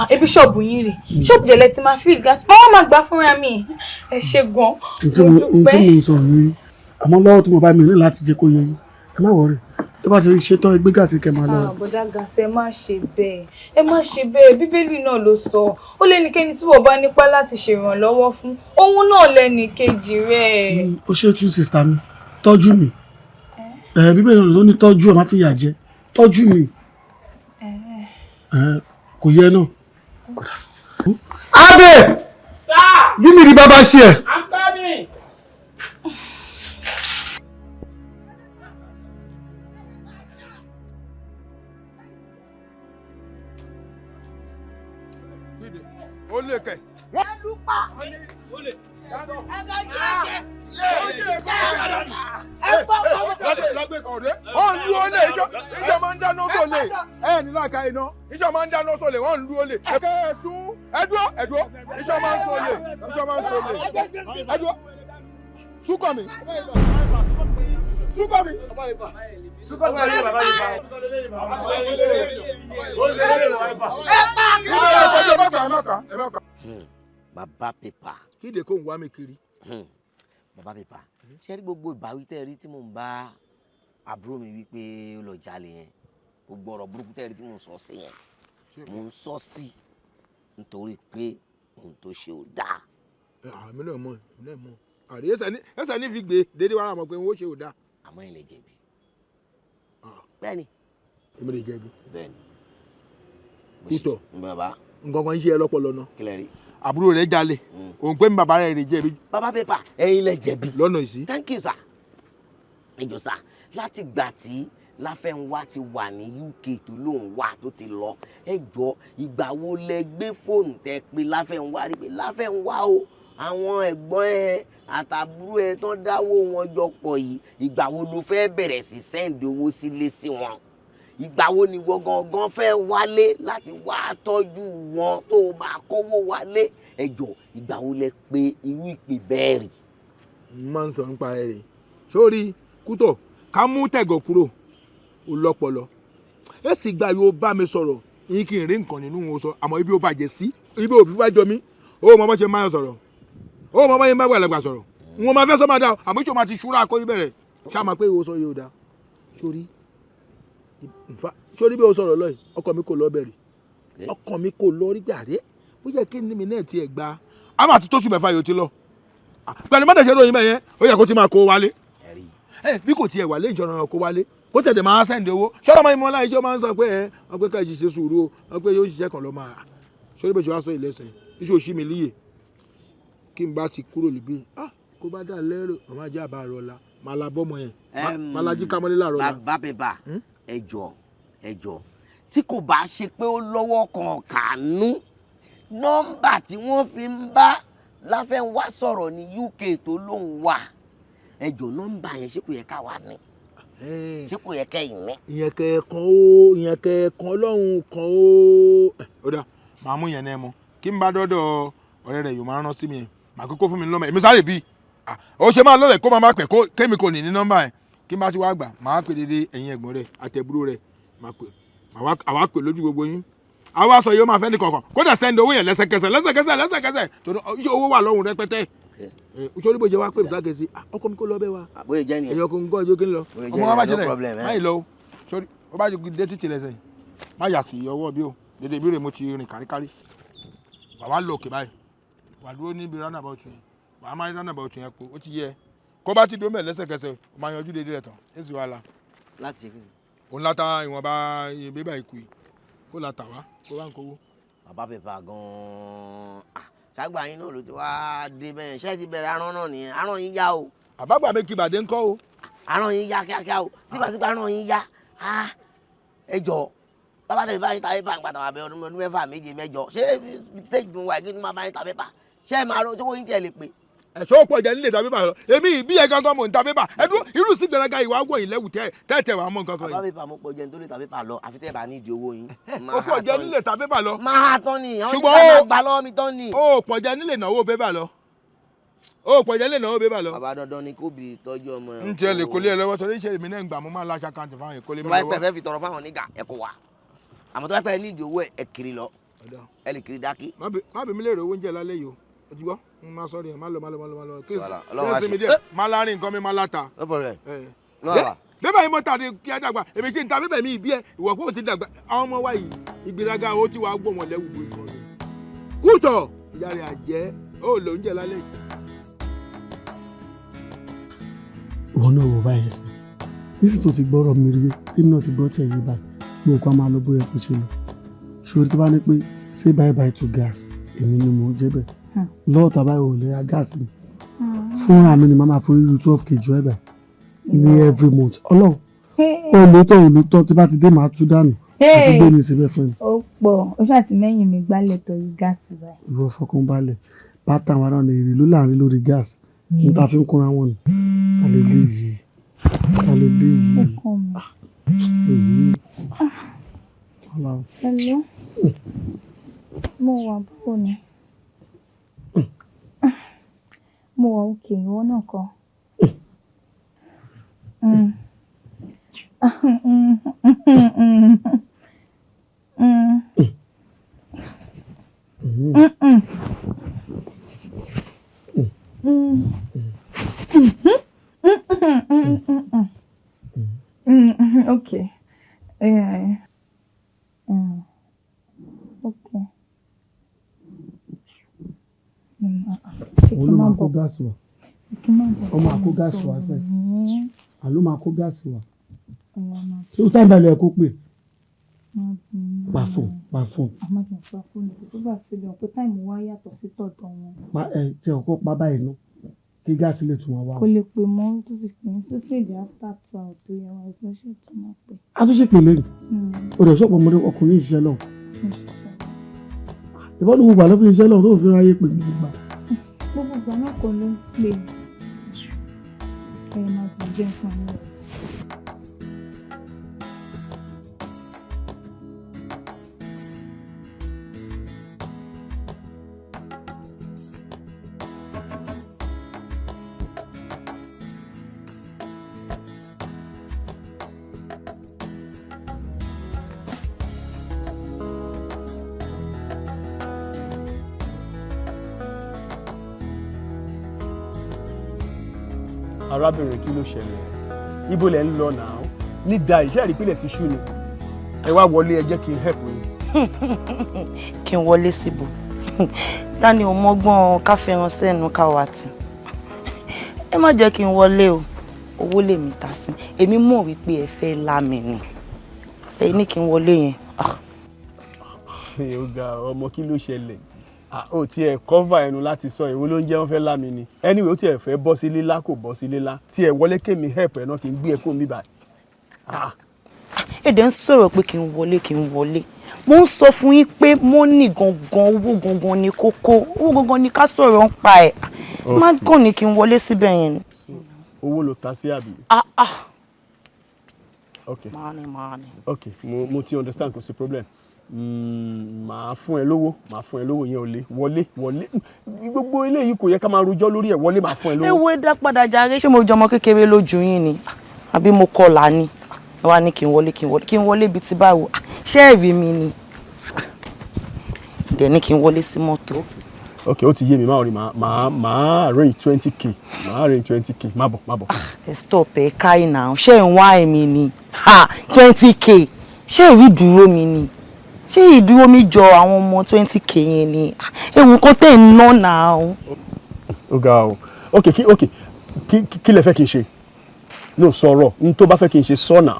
Ebi ṣọ́ọ̀bù yín rè. Ṣọ́ọ̀bù dẹ̀ lẹ ti máa fill gas. Mo wá máa gbà fúnra mi. Ẹ ṣé gan. N tí mo n tí mo ń sọ yìí, àmọ́ lọ́wọ́ tí mo bá mi ní láti jẹ́ kó yẹ yín, ẹ má worry, tó bá ti rí ṣetán, ẹgbẹ́ gas kẹ́ máa lọ. Ah, bọ́dá Gas, ẹ má ṣe bẹ́ẹ̀. Ẹ má ṣe bẹ́ẹ̀. Bíbélì náà ló sọ. Ó lẹ́nikẹ́ni tí wọ́n bá nípa láti ṣèrànlọ́wọ́ fún, òun náà lẹ́nì kejì rẹ̀. Ó ṣe tún sister mi, tọ́jú mi. Ẹ Bíbélì náà ló ní tọ́jú ẹ, má fìyà jẹ, tọ́jú mi. Ẹ kò yẹ náà. Abe! Give me the baba share. I'm coming. lù pa. Wọ́n ń lu olè, ìjọ máa ń dáná sólè. Ẹ ní láka iná, ìjọ máa ń dáná sólè, wọ́n ń lu olè. Ẹ̀kẹ́ ẹ̀sùn, ẹ̀dúró, ẹ̀dúró, ìjọ máa ń sólè, ìjọ máa ń sólè. Ẹ̀dúró, súnkọ̀ mi, súnkọ̀ mi. Súnkọ̀ mi. Bàbá pépà. Kíde kó ń wá mi kiri. Bàbá pépà, ṣé rí gbogbo ìbáwí tẹ́ rí tí mò ń bá àbúrò mi wí pé ó lọ jalè yẹn, gbogbo ọ̀rọ̀ burúkú tẹ́ rí tí mò ń sọ sí yẹn, mò ń sọ sí nítorí pé ohun tó ṣe ò dáa. Àmì náà mọ̀, èmi náà mọ̀. Àrí ẹsẹ̀ ní fi gbé dédé wàrà mọ̀ pé n ó ṣe ò dáa. Àmọ́ ẹ lè jẹ̀bi. Bẹ́ẹ̀ni. Èmi lè jẹ̀bi. Bẹ́ẹ̀ni. Kútọ̀. Bàbá. Nǹkan kan ń ṣe ẹ lọ́pọlọ náà. Kílẹ̀ rí. Àbúrò rẹ̀ jalè, òun pé mi bàbá rẹ̀ rè jẹ̀bi. Bàbá pépà, ẹ̀yin lẹ jẹ̀bi. Lọ́nà ìsí. Thank you sir. Ẹ jọ̀ọ́ sir, láti gbà tí Láfẹ́nwá ti wà ní UK tó lóun wà tó ti lọ, ẹ jọ̀ọ́, ìgbà wo lẹ gbé fóònù tẹ pé Láfẹ́nwá rí pé Láfẹ́nwá o, àwọn ẹ̀gbọ́n ẹ àtàbúrò ẹ tó dáwó wọn jọ pọ̀ yìí, ìgbà wo ló fẹ́ bẹ̀rẹ̀ sí send owó sílé sí wọn? Ìgbà wo ni wọ́n gangan fẹ́ wálé láti wá tọ́jú wọn tó máa kówó wálé? Ẹ jọ̀ọ́, ìgbà wo lẹ pé irú ìpè bẹ́ẹ̀ rí? N máa ń sọ nípa ẹ rè sórí Kútọ̀, ká mú tẹ̀gọ̀ kúrò, ó lọ́pọlọ. Ẹ sì gba yóò bá mi sọ̀rọ̀ yín kí n rí nǹkan nínú wọn sọ, àmọ́ ibi ó bàjẹ́ sí, ibi òbí wá jọ mí, ó mọ bá ṣe máa sọ̀rọ̀, ó mọ bá yẹn bá gbàlagbà sọ̀rọ̀, wọn máa fẹ́ sọ máa dá, àmọ́ ìṣòro máa ti ṣúra kó ibẹ̀rẹ̀ ṣá máa pé ìwọ sọ yóò dá. Sórí sórí bí o sọ̀rọ̀ lọ́yìn, ọkọ mi kò lọ bẹ̀rẹ̀, ọkàn mi kò lọ rí gbàdé, ó yẹ kí mi náà tiẹ̀ gba a máa ti tóṣù 6 yóò ti lọ pẹ̀lú mọ́tẹ̀ṣẹ́ ròyìn bẹ́ẹ̀ yẹn, ó yẹ kó ti máa kó wálé. Bí kò tiẹ̀ wà lé ìjọra kó wálé, kó tẹ̀lé máa sẹ́ǹdì owó. Ṣọ́nà máa ń mọ láyé ṣé ó máa ń sọ pé ẹ ọpẹ́ ká ìṣiṣẹ́ sùúrù o, ọpẹ́ yóò ṣiṣẹ́ kan lọ máa ṣé bó ṣe wá sọ ìlẹ́sẹ̀ iṣẹ́ òṣì mi líyè kí n bá ti kúrò níbí kó bá dà lérò ọmọ ajá àbá rọ la máa la bọ́mọ yẹn máa la jí kámọ́lé láàárọ̀ la. Bàbá pépà, ẹ jọ̀ọ́, ẹ jọ̀ọ́, tí kò bá ṣe pé ó lọ́wọ́ kan kànú, nọ́mbà tí wọ́n fi ń bá Láfẹ́nwá sọ̀rọ̀ ní UK tó lóun wà, ẹ jọ̀ọ́, nọ́mbà yẹn ṣé kò yẹ ká wà ní? Ṣé kò yẹ kẹ́yìn ní? Ìyẹn kẹ̀ẹ̀kan ó, ìyẹn kẹ̀ẹ̀kan ọlọ́run kan ó. Ó dà, màá mú yẹn náà mọ́ kí n bá dọ́dọ̀ ọ̀rẹ́ rẹ̀ yóò máa rán sí mi yẹn, màá kókó fún mi lọ́mọ èmi sáré bíi ó ṣe máa lọ́rẹ̀ kó máa pẹ̀ kó kémi kò ní ní nọ́mbà yẹn. Kí n bá ti wá gbà, màá pè dédé ẹ̀yin ẹ̀gbọ́n rẹ̀ àtẹ̀búrò rẹ̀, màá pè, àwa pè lójú gbogbo yín, àwa sọ yóò máa fẹ́ ní kọ̀ọ̀kan kódà sẹ́ndì owó yẹn lẹ́sẹ̀kẹsẹ̀ lẹ́sẹ̀kẹsẹ̀ lẹ́sẹ̀kẹsẹ̀, torí owó wà lọ́hùn rẹpẹtẹ. Sórí bó ṣe wá pè mí sákèsí, ọkọ mi kò lọ bẹ́ẹ̀ wa. Bóyá jẹ́ nìyẹn. Èèyàn kò ń gọ́ ọjọ́ kí n lọ. Ọmọ wa bá ṣe lẹ̀ má yìí lọ o, sórí ó bá dé títì lẹ́sẹ̀ má yà sí ọwọ́ bí o dédé ìbéèrè mo ti rìn káríkárí. Wà wá lọ òkè báyìí, wà dúró níbi roundabout yẹn, wà á máa rí roundabout yẹn pé ó ti yẹ kó bá ti dúró mẹ́ lẹ́sẹ̀kẹsẹ̀, ó máa yanjú dédé rẹ̀ tán èsì wàhálà. Láti ṣe kí ni? Òun láta ìwọ̀nba bébà ìkù yìí kó la tà wá kó bá ń kówó. Bàbá pépà gan-an, ṣàgbà yín náà ló ti wá dé bẹ́ẹ̀, ṣé ti bẹ̀rẹ̀ arán náà nìyẹn? Arán yín yá o. Àbágbà mi kì bàdé ńkọ́ o. Arán yín yá kíákíá o, tí bá ti gba arán yín yá, ẹ jọ bàbá tẹ̀lé bá yín ta pépà nígbà táwọn abẹ ọdún 6, 7, 8, ṣé stage mi wà kí n máa bá yín ta pépà? Ṣé ẹ máa ro owó yín tiẹ̀ lè pè? Ẹ̀ṣọ́ pọ̀ jẹ́ nílé ta pépà lọ, èmi ìbí yẹn gangan mò ń ta pépà. Ẹ̀dúró irú sí gbẹ̀rẹ̀gà ìwà wọ̀ ìlẹ́wù tẹ́ tẹ́tẹ̀ wàá mọ̀ nǹkan kan yìí. Bàbá pépà, mo pọ̀ jẹ́ nítorí ta pépà lọ, àfi tẹ́ ẹ bá ní ìdí owó yín. Ó pọ̀ jẹ́ nílé ta pépà lọ. Máa tán ni, àwọn oníkà máa gbà lọ́wọ́ mi tán ni. Ó pọ̀ jẹ́ nílé náwó pépà lọ. Ó pọ̀ jẹ́ nílé náwó pépà lọ. Bàbá, dandan ni kó bí tọ́jú ọmọ ẹ. N tiẹ̀ lè kólé ẹ lọ́wọ́ torí iṣẹ́ mi náà ń gbà, mo máa láṣà kàǹtì fáwọn èkólé mi lọ́wọ́. Tó bá pẹ́ fẹ́ fi tọrọ fáwọn onígà ẹ kò wá, àmọ́ tó bá pẹ́ ní ìdí owó ẹ kiri lọ, ẹ lè kiri dákí. Má bí mi lè rè owó oúnjẹ lálẹ́ yìí o, o ti gbọ́, n máa sọ rí ẹ, má lọ má lọ má lọ má lọ kí n sinmi díẹ̀, má lárin nǹkan mi má láta. No problem. Bébà yìí mo ta ni kí ẹ dàgbà, èmi tí ń ta bébà mi ìbí ẹ ìwọ kó o ti dàgbà, àwọn ọmọ wa yìí ìgbéraga ó ti wá gbọ́ wọn lẹ́wù bó nǹkan rẹ̀. Kútọ̀ ìyá rẹ̀ àjẹ́ ó lò ń jẹ lálẹ́ yìí. Ìwọ náà wò báyìí sí nísì tó ti gbọ́rọ̀ mi rí, tèmi náà ti gbọ́ tẹ̀ yí báyìí, gbogbo nǹkan máa lọ bóyá kó ṣe lọ. Ṣòrí tó bá ní pé say bye bye to gas, èmi ni mò ń jẹ́ bẹ́ẹ̀ lọ́wọ́ tàbá ìwò lè ra gas ni fúnra mi ni màá máa forí ru 12 kg ẹ̀bẹ̀ ní every month. Ọlọ́run olóòótọ́ olóòótọ́, tí bá ti dé màá tú dànù àti gbé mi síbẹ̀ fún mi. Ó pọ̀, ó ṣàtìmẹ́yìn mi gbálẹ̀ torí gas báyìí. Ìwọ fọkàn balẹ̀. Pátá wa náà ní èrè ló láàrin lórí gáàsì ní ta fi ń kúnra wọn ni. Kálẹ̀ léyìí, kálẹ̀ léyìí. Ọkọ mi. Èyí. Ọlọ́run. Hello. Mo wà, báwo ni? Mo wà okay, ìwọ náà kọ́. Okay. Yeah. Okay. Òun ló máa kó gáàsì wá. Ó máa kó gáàsì wá sẹ́ẹ̀. Àló máa kó gáàsì wá. Ṣé o táìbà lọ ẹ kó pè? Pa fóònù, pa fóònù. Àmọ́ tí mo pa fóònù, kò sígbà tó lè hàn pé time wa yàtọ̀ sí tọ̀dọ̀ wọn. Pa ẹ tí ọkọ pa báyìí nú kí gáàsì lè tún wọn wá. Kò lè pè mọ́, tó sì pè ní sí lè jẹ́ after 2 hours tó yẹ wá, ló ṣe tó máa pè. A tún ṣe pè lẹ́nu. O dẹ̀ sọ̀pọ̀ ọmọdé ọkùnrin ìṣiṣẹ́ lọ. Ìbọn ní gbogbo àlọ́ fún iṣẹ́ lọ tó fi ráyè pè ní gbogbo. Gbogbo ìgbà náà kọ́ ló ń pè. Ẹ máa bọ̀ jẹ́ fún mi. Arábìnrin, kí ló ṣẹlẹ̀? Ibo lẹ ń lọ náà nídàá? Iṣẹ́ ìrìpìlẹ̀ ti ṣú ni. Ẹ wá wọlé, ẹ jẹ́ kí n help yín. Kí n wọlé síbò? Ta ni ò mọ́gbọ́n ká fẹ́ràn sẹ́nu ká wà tì? Ẹ má jẹ́ kí n wọlé o. Owó lèmi ta sí. Èmi mọ̀ wípé ẹ fẹ́ lá mi ni ẹ ní kí n wọlé yẹn. Ó ga ọmọ, kí ló ṣẹlẹ̀? Ó tiẹ̀ cover ẹnu láti sọ ìwọ ló ń jẹ́ wọ́n fẹ́ lá mi ni. Anyway, ó tiẹ̀ fẹ́ bọ́ sí lílá, kò bọ́ sí lílá. Tiẹ̀ wọlé kémi help ẹ̀ náà, kí n gbé ẹ kó mi báyìí. Èdè ń sọ̀rọ̀ pé kí n wọlé, kí n wọlé. Mo ń sọ fún yín pé money gangan, owó gangan ni kókó, owó gangan ni ká sọ̀rọ̀ ń pa ẹ̀. Má kàn ní kí n wọlé síbẹ̀ yẹn ni. Owó ló ta sí, àbí? Ah ah. Ok. Money, money. Ok, mo ti understand, kò sí problem. Màá fún ẹ lówó, màá fún ẹ lówó yẹn. Ò lè wọlé, wọlé. Gbogbo eléyìí kò yẹ ká máa rojọ́ lórí ẹ̀. Wọlé, màá fún ẹ lówó. Ewu, ẹ dá padà jàre. Ṣé mo jọ ọmọ kékeré lójú yín ni, àbí mo kọlà ni? Ẹ wá ní kí n wọlé, kí n wọlé, kí n wọlé bíi ti báwo? Ṣé ẹ̀rí mi ni dẹ̀ ní kí n wọlé sí mọ́tò? Ok, ó ti yé mi. Máa rí, màá arrange 20K, màá arrange 20K. Má bọ̀, má bọ̀. Ẹ stop ẹ, káì náà. Ṣé ń wá èmi ni? 20K, ṣé ìrí ìdúró mi ni? Ṣé ìdúró mi jọ àwọn ọmọ 20K yẹn ni? Ewu kò tẹ̀ ń ná náà. Ó ga o. Ok, kí ok kí kí lẹ fẹ́ kí n ṣe? No, sọ̀rọ̀, n tó bá fẹ́ kí n ṣe, sọ̀nà.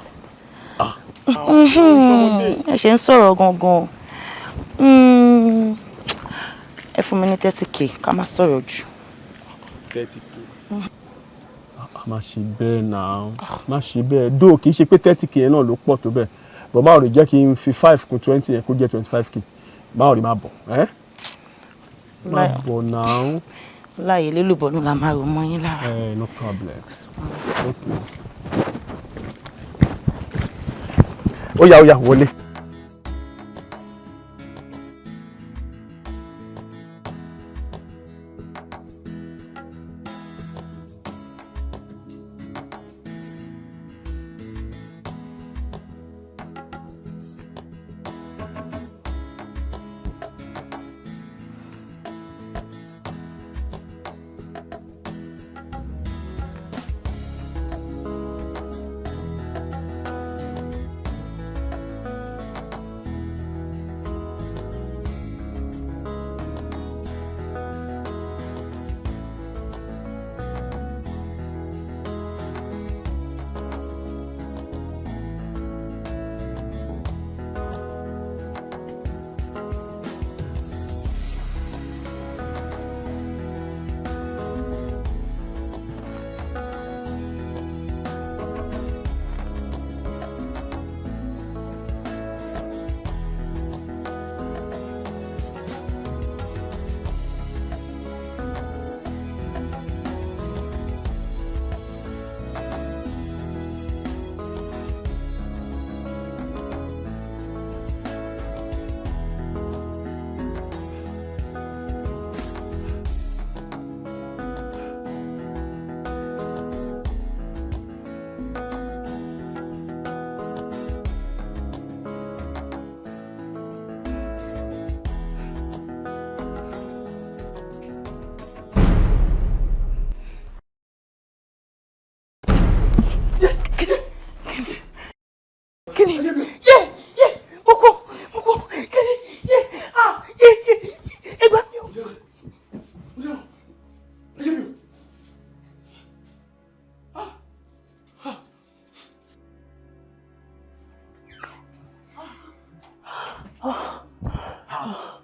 Ẹ ṣe ń sọ̀rọ̀ gangan. Ẹ fún mi ní 30K, ká má sọ̀rọ̀ jù. 30K? Má ṣe bẹ́ẹ̀ náà, má ṣe bẹ́ẹ̀. Dóò kì í ṣe pé 30K yẹn náà ló pọ̀ tó bẹ́ẹ̀, bọ̀ máa rí, jẹ́ kí n fi five kún 20 yẹn, kó jẹ́ 25K. Máa rí, má bọ̀, ẹ́ má bọ̀ náà. Láàyè lélùbọ̀nù la máa rò mọ́ yín lára. Ẹ no problem. Okay. Ó yá, ó yá, wọlé.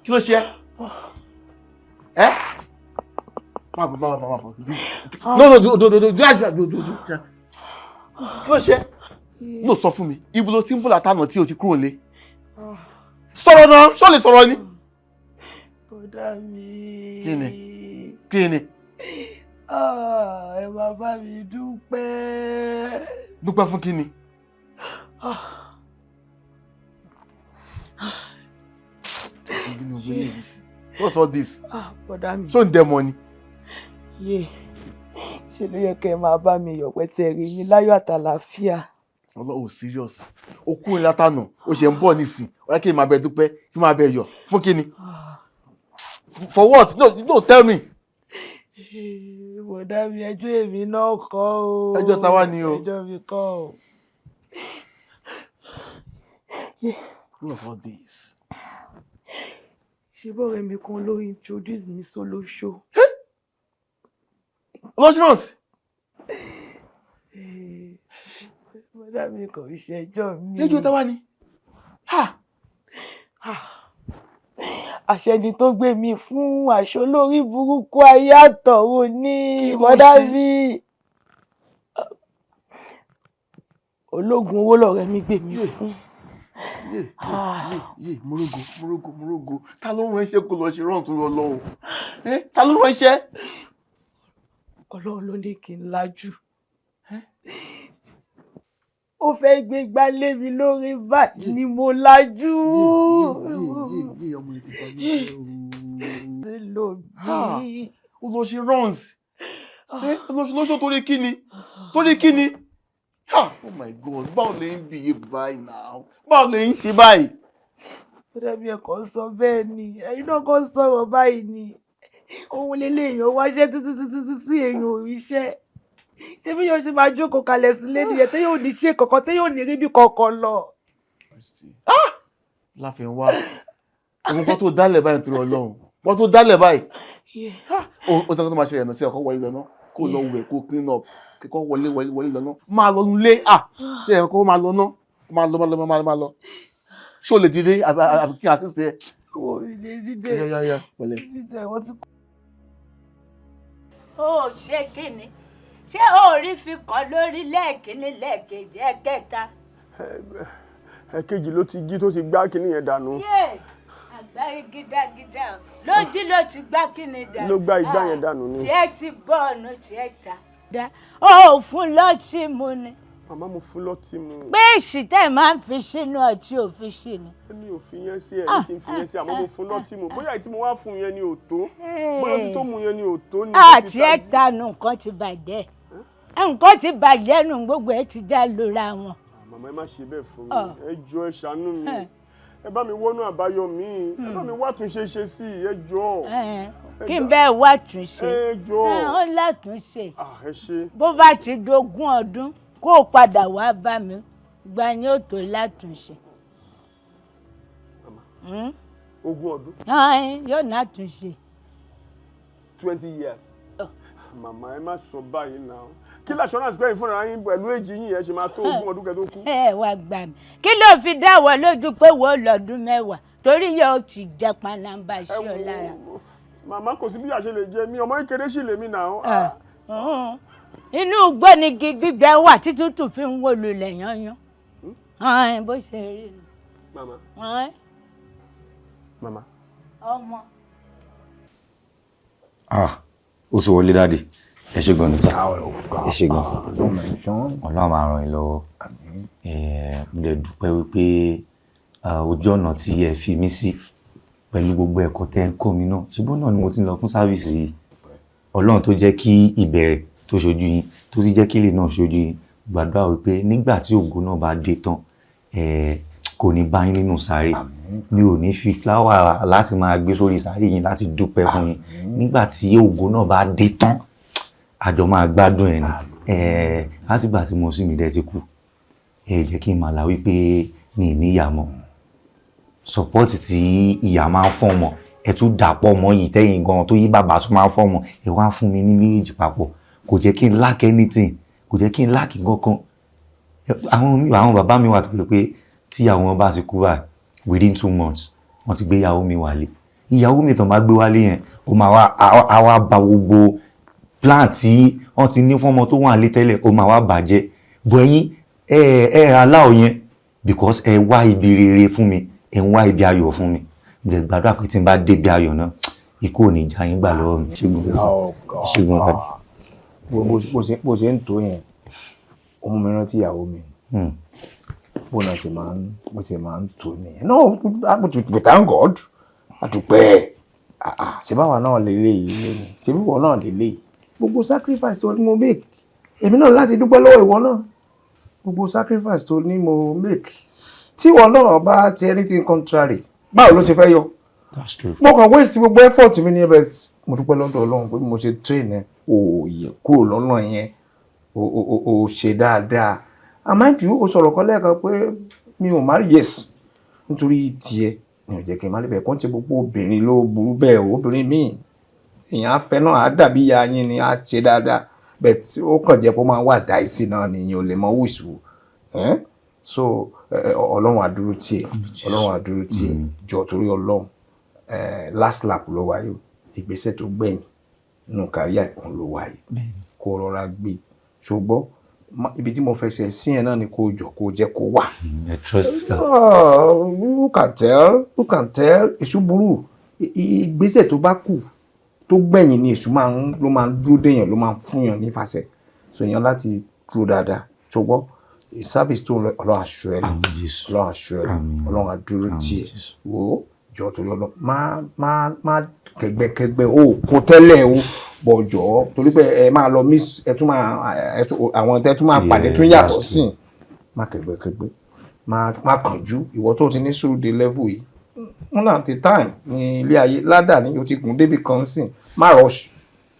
Kí ló ṣe ẹ́? Ẹ́ má bọ̀, má bọ̀, má bọ̀. No, no, do do do do do do do do. Kí ló ṣe? No, sọ fún mi, ibo ló ti ń bọ̀ látànà tí o ti kúrò nílé? Sọ̀rọ̀ náà, ṣó lè sọ̀rọ̀ ni? Bọ̀dá mi. Kí ni? Kí ni? Ah, ẹ máa bá mi dúpẹ́. Dúpẹ́ fún kí ni? Ah. Kí ni o gbé lè sí? What's all this? Ah, bọ̀dá mi. Ṣó ń dẹmọ ni? Yé, ṣe ló yẹ kẹ́ ẹ máa bá mi yọ̀ pé tí ẹ rí mi láyọ̀ àtàlàáfíà. Ọlọ́run, serious. O kúrò ní látànà, o ṣe ń bọ̀ nísìn. Ọ̀rẹ́, kí n máa bẹ dúpẹ́, kí n máa bẹ yọ̀. Fún kí ni? For what? No, no, tell me. Bọ̀dá mi, ẹjọ́ èmi náà kọ́ o. Ẹjọ́ ta wá ni o? Ẹjọ́ mi kọ́ o. What's all this? Ṣé bọ́ọ̀rẹ́ mi kan ló introduce mi sólóṣó? Olóṣèlú. Bọ̀dá mi, kò ń ṣẹjọ́ mi. Ẹjọ́ ta wá ni? Ha! Àṣẹ ni tó gbé mi fún aṣọ lórí burúkú ayé àtọ̀run ní, bọ̀dá mi. Ológun owó lọ̀rẹ́ mi gbé mi fún. Yé, yé, yé, morogo, morogo, morogo. Ta ló rán iṣẹ́ kó lọ ṣe rán tó lọ lọ́hùn? Ta ló rán iṣẹ́? Ọlọ́run ló ní kí n lajú. Ó fẹ́ gbé gbá lé mi lórí báyìí ni mo lajú. Yé, yé, ọmọ ẹ ti bá mi jẹ́ o. Ṣé ló bí? Ó lọ ṣe runs. Ó lọ ṣe lóṣù torí kí ni? Torí kí ni? Oh my God, báwo lè ń behave báyìí now? Báwo lè ń ṣe báyìí? Ó dàbí ẹ̀kọ́ sọ bẹ́ẹ̀ ni, ẹ̀yin náà kọ́ sọ̀rọ̀ báyìí ni. Òun lélẹ̀, èèyàn wáṣẹ́ títí títí títí, èèyàn ò ríṣẹ́. Ṣé bí yóò ṣe máa jókòó kalẹ̀ sílé nìyẹn, téyàn ò ní ṣe kankan, téyàn ò ní rí bí kankan lọ? Láfẹ̀wá, òun kan tó dálẹ̀ báyìí nítorí Ọlọ́run. Wọ́n tó dálẹ̀ báyìí. Ó sọ pé tó máa ṣe rẹ̀ nà sí ọkọ̀ wọlé lọ́nà, kó lọ wẹ̀, kó clean up, kíkọ́ wọlé wọlé wọlé lọ́nà. Máa lọ nulẹ̀, à ṣé ẹ̀ kó máa lọ ná? Máa lọ, máa lọ, máa lọ, máa lọ. Ṣé o lè dìde àbí kí n assist ẹ? Wo, mi lè dìde. Yá, yá, yá, pẹ̀lẹ́. Ibi tí wọ́n ti Ó ṣe kíni? Ṣé ó rí fi kàn lórí lẹ́ẹ̀kínní, lẹ́ẹ̀kejì, ẹ̀kẹta? Ẹ̀kejì ló ti jí tó ti gbá kinní yẹn dànù. Yé, àgbáyé gídágídá ló jí, ló ti gbá kíni dànù. Ló gbá igbá yẹn dànù ni. Tiẹ̀ ti bọ́ ọ̀nà tiẹ̀ ta. Ó fún lọ́tí mu ni? Màmá, mo fún lọ́tí mu. Pé èsì tẹ́ ẹ̀ máa ń fi sínú ọtí ò fi sí ni. Èmi ò fi yẹn sí ẹ ní kí n fi yẹn sí, àmọ́ mo fún lọ́tí mu. Bóyá èyí tí mo wá fún yẹn ni ò tó, bóyá ọtí tó mu yẹn ni ò tó ni tó fi Àti ẹ̀ tají. tanu, nǹkan ti bàjẹ́, nǹkan ti bàjẹ́ nù, gbogbo ẹ̀ ti dá lóra wọn. Màmá, ẹ má ṣe bẹ́ẹ̀ fún mi. Ah. Ẹ jọ̀ọ́, ẹ ṣàánú mi, ẹ bá mi wọ́nú àbáyọ mi, ẹ bá mi wá túnṣe ṣe sí i, ẹ jọ̀ọ́. Kí n bẹ́ẹ̀ wá túnṣe? Ẹ jọ̀ọ́. Ẹ, ó látúnṣe. Ah, ẹ ṣe. Bó bá ti dogún ọdún, kó o padà wá bá mi, gba ni ó tó látúnṣe. 20 ọdún? Ẹn, yóò látúnṣe. 20 years? Màmá, ẹ má sọ báyìí náà. Kí l'assurance pé ìfúnra yín pẹ̀lú èjì yín yẹn ṣe máa tó 20 ọdún kẹ́ tó kú? Ẹ wá gbà mí, kí ló fi dáwọ́ lójú pé wò ó lọ́dún 10 torí yóò ti jẹ panamba sí ọ lára? Màmá, kò sí bí àṣẹ lè jẹ mí, ọmọ kékeré sì lèmi náà. Inú igbó ni igi gbígbẹ wà títútù fi ń wó lulẹ̀ yányán. Ẹn, bó ṣe rí nu. Màmá. Ẹn, Màmá. Ọmọ. Ah, ó ti wọlé. Daddy, ẹ ṣé gan ni sir, ẹ ṣé gan. Ọlọ́run máa ràn yín lọ́wọ́. Mo lè dúpẹ́ wípé ojú ọ̀nà tí ẹ fi mí sí pẹ̀lú gbogbo ẹ̀kọ́ tẹ́ ń kọ́ mi náà, ṣùgbọ́n náà ni mo ti ń lọ fún service yìí. Ọlọ́run tó jẹ́ kí ìbẹ̀rẹ̀ tó ṣojú yín, tó ti jẹ́ kí ilé náà ṣojú yín, gbàdúrà wípé nígbà tí ògo náà bá dé tán, kò ní bá yín nínú sáré. Mi ò ní fi fúláwà láti máa gbé sórí sáré yín láti dúpẹ́ fún yín. Nígbà tí ògo náà bá dé tán, àjọ máa gbádùn ẹ̀ ni. Látìgbà tí mo sì mí dẹ́ ti kú, ẹ jẹ́ kí n máa là wípé mi ì ní ìyá mọ́. Support tí ìyá máa ń fún ọmọ, ẹ tún dàpọ̀ mọ́ yìí tẹ́yìn gan tó yí bàbá tún máa ń fún ọmọ, ẹ wá fún mi ní méjèèjì papọ̀. Kò jẹ́ kí n lack anything, kò jẹ́ kí n lack nǹkankan. Àwọn bàbá mi wà tó pé tí àwọn bá ti kú báyìí, within 2 months, wọ́n ti gbé ìyàwó mi wálé. Ìyàwó mi tàn máa gbé wálé yẹn, ó máa wá á wá ba gbogbo plan tí wọ́n ti ní fún ọmọ tó wà nílé tẹ́lẹ̀, ó máa wá bàjẹ́. Bọ̀ ẹ̀yin ẹ allow yẹn because ẹ wá ibi rere fún mi, ẹ ń wá ibi ayọ̀ fún mi. Mo lè gbàdúrà pé tí n bá débi ayọ̀ náà, ikú ò ní já yín gbà lọ́wọ́ mi. Ṣùgbọ́n Oh God. ṣùgbọ́n daddy. Bó ṣe ń tó yẹn, ó mú mi rántí ìyàwó mi. Bó náà ṣe máa ń bó ṣe máa ń tó nìyẹn. No, we thank God. Àdúpẹ́. Ṣé báwa náà lélẹ́yìí lẹ́nu? Ṣé bí ìwọ náà lélẹ́yìí? Gbogbo sacrifice tó ní mo make, èmi náà láti dúpẹ́ lọ́wọ́ ìwọ náà. Gbogbo sacrifice tó ní mo make, tí ìwọ náà bá ṣe anything contrary, báwo ló ṣe fẹ́ yọ? That's true. Mo kàn waste gbogbo effort mi ní ẹ. Mo dúpẹ́ lọ́dọ̀ Ọlọ́run pé bí mo ṣe train ẹ, ò yẹ kúrò lọ́nà yẹn, o ṣe dáadáa. And mind you, o sọ̀rọ̀ kan lẹ́ẹ̀kan pé mi ò marry. Yes, nítorí tiẹ̀ ni ò jẹ́ kí n má lè bẹ̀ kó ń ṣe. Gbogbo obìnrin ló burú bẹ́ẹ̀ o. Obìnrin míì, èèyàn á fẹ́ náà, á dàbí ìyá yín ni, á ṣe dáadáa, but ó kàn jẹ́ pé ó máa wà dáìsí náà nìyẹn, ò lè mọ wùsù. So Ọlọ́run á dúró tiẹ̀, Ọlọ́run á dúró tiẹ̀. Jọ, torí Ọlọ́run, last lap ló wáyé o. Ìgbésẹ̀ tó gbẹ̀yìn nínú career òun ló wáyé, kó rọra gbé, ṣùgbọ́n ibi tí mo fẹsẹ̀ sí yẹn náà ni kó jọ kó jẹ́ kó wà. I trust that. Oh, who can tell? Who can tell? Èṣù burú. Ìgbésẹ̀ tó bá kù tó gbẹ̀yìn ni èṣù máa ń ló máa ń dúró déyàn, ló máa ń fúnyàn nífàsẹ̀. So èèyàn láti dúró dáadáa, ṣùgbọ́n service tó ń lọ, Ọlọ́run aṣọ ẹ lọ, Ọlọ́run aṣọ ẹ lọ, Ọlọ́run á dúró tiẹ̀. Wò ó, jọ, torí Ọlọ́run, má kẹgbẹ́kẹgbẹ́ o kò tẹ́lẹ̀ o bọ̀, jọ, torí pé ẹ máa lọ miss ẹ tún máa ẹ tún àwọn tẹ tún máa pàdé tún yàtọ̀ sí i. Má kẹgbẹ́kẹgbẹ́, má kánjú. Ìwọ tó ti ní sùúrù dé level yìí, one at a time ní ilé ayé ládàá ní o ti gùn débi kan sìn. Má rush,